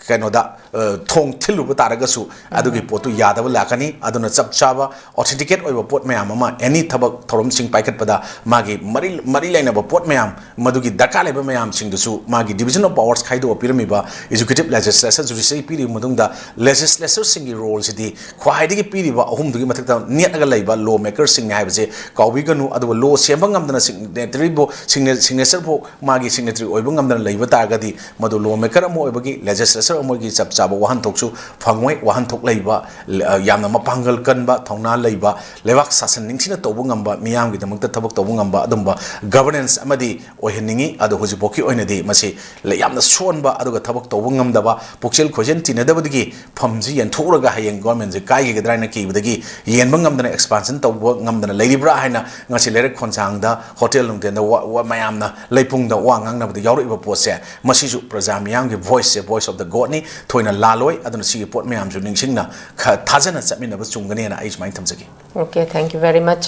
ꯀꯩꯅꯣꯗ, ꯑ, ꯊꯣꯡ ꯊꯤꯜꯂꯨꯕ ꯇꯥꯔꯒꯁꯨ ꯑꯗꯨꯒꯤ ꯄꯣꯠꯇꯨ ꯌꯥꯗꯕ ꯂꯥꯛꯀꯅꯤ꯫ ꯑꯗꯨꯅ ꯆꯞ ꯆꯥꯕ authenticate ꯑꯣꯏꯕ ꯄꯣꯠ ꯃꯌꯥꯝ ꯑꯃ, any ꯊꯕꯛ ꯊꯧꯔꯝꯁꯤꯡ ꯄꯥꯏꯈꯠꯄꯗ ꯃꯥꯒꯤ ꯃꯔꯤ, ꯃꯔꯤ ꯂꯩꯅꯕ ꯄꯣꯠ ꯃꯌꯥꯝ, ꯃꯗꯨꯒꯤ ꯗꯔꯀꯥꯔ ꯂꯩꯕ ꯃꯌꯥꯝꯁꯤꯡꯗꯨꯁꯨ ꯃꯥꯒꯤ division of powers ꯈꯥꯏꯗꯣꯛꯑ ꯄꯤꯔꯝꯃꯤꯕ executive, legislature, judiciary ꯄꯤꯔꯤꯕ ꯃꯇꯨꯡꯗ legislature ꯁꯤꯡꯒꯤ role ꯁꯤꯗꯤ ꯈ꯭ꯋꯥꯏꯗꯒꯤ ꯄꯤꯔꯤꯕ ꯑꯍꯨꯝꯗꯨꯒꯤ ꯃꯊꯛꯇ ꯅꯦꯠꯂꯒ ꯂꯩꯕ law maker ꯁꯤꯡꯅꯤ ꯍꯥꯏꯕꯁꯦ ꯀꯥꯎꯕꯤꯒꯅꯨ꯫ ꯑꯗꯨꯒ law ꯁꯦꯝꯕ ꯉꯝꯗꯅ signatory ꯕꯨ, signa-, signature ꯐꯥꯎ ꯃꯥꯒꯤ signatory ꯑꯣꯏꯕ ꯉꯝꯗꯅ ꯂꯩꯕ ꯇꯥꯔꯒꯗꯤ ꯃꯗꯨ law maker ꯑꯃ ꯑꯣꯏꯕꯒꯤ, legislature ꯑꯃ ꯑꯣꯏꯕꯒꯤ ꯆꯞ ꯆꯥꯕ ꯋꯥꯍꯟꯊꯣꯛꯁꯨ ꯐꯪꯉꯣꯏ꯫ ꯋꯥꯍꯟꯊꯣꯛ ꯂꯩꯕ, ꯂ-, ꯌꯥꯝꯅ ꯃꯄꯥꯡꯒꯜ ꯀꯟꯕ, ꯊꯧꯅꯥ ꯂꯩꯕ, ꯂꯩꯕꯥꯛ ꯁꯥꯁꯟ ꯅꯤꯡꯊꯤꯅ ꯇꯧꯕ ꯉꯝꯕ, ꯃꯤꯌꯥꯝꯒꯤꯗꯃꯛꯇ ꯊꯕꯛ ꯇꯧꯕ ꯉꯝꯕ ꯑꯗꯨꯝꯕ governance ꯑꯃꯗꯤ ꯑꯣꯏꯍꯟꯅꯤꯡꯉꯤ꯫ ꯑꯗꯣ ꯍꯧꯖꯤꯛꯐꯥꯎꯒꯤ ꯑꯣꯏꯅꯗꯤ ꯃꯁꯤ ꯂ-, ꯌꯥꯝꯅ ꯁꯣꯟꯕ, ꯑꯗꯨꯒ ꯊꯕꯛ ꯇꯧꯕ ꯉꯝꯗꯕ, ꯄꯨꯛꯆꯦꯜ ꯈꯣꯏꯖꯦꯜ ꯇꯤꯟꯅꯗꯕꯗꯒꯤ ꯐꯝꯁꯤ ꯌꯦꯟꯊꯣꯛꯎꯔꯒ ꯍꯌꯦꯡ government ꯁꯦ ꯀꯥꯏꯈꯤꯒꯗ꯭ꯔꯥ ꯍꯥꯏꯅ ꯀꯤꯕꯗꯒꯤ ꯌꯦꯟꯕ ꯉꯝꯗꯅ, expansion ꯇꯧꯕ ꯉꯝꯗꯅ ꯂꯩꯔꯤꯕ꯭ꯔꯥ ꯍꯥꯏꯅ ꯉꯁꯤ ꯂꯩꯔꯛ ꯈꯣꯟꯁꯥꯡꯗ, ꯍꯣꯇꯦꯜ ꯅꯨꯡꯇꯦꯜꯗ ꯋꯥ, ꯋꯥ, ꯃꯌꯥꯝꯅ ꯂꯩꯄꯨꯡꯗ ꯋꯥ ꯉꯥꯡꯅꯕꯗ ꯌꯥꯎꯔꯛꯏꯕ ꯄꯣꯠꯁꯦ, ꯃꯁꯤꯁꯨ ꯄ꯭ꯔꯖꯥ ꯃꯤꯌꯥꯝꯒꯤ voice say, voice of the God ꯅꯤ, ꯊꯣꯏꯅ ꯂꯥꯜꯂꯣꯏ꯫ ꯑꯗꯨꯅ ꯁꯤꯒꯤ ꯄꯣꯠ ꯃꯌꯥꯝꯁꯨ ꯅꯤꯡꯁꯤꯡꯅ ꯈ-, ꯊꯥꯖꯅ ꯆꯠꯃꯤꯟꯅꯕ ꯆꯨꯝꯒꯅꯦꯅ ꯑꯩ ꯁꯨꯃꯥꯏꯅ ꯊꯝꯖꯒꯦ꯫ Okay, thank you very much.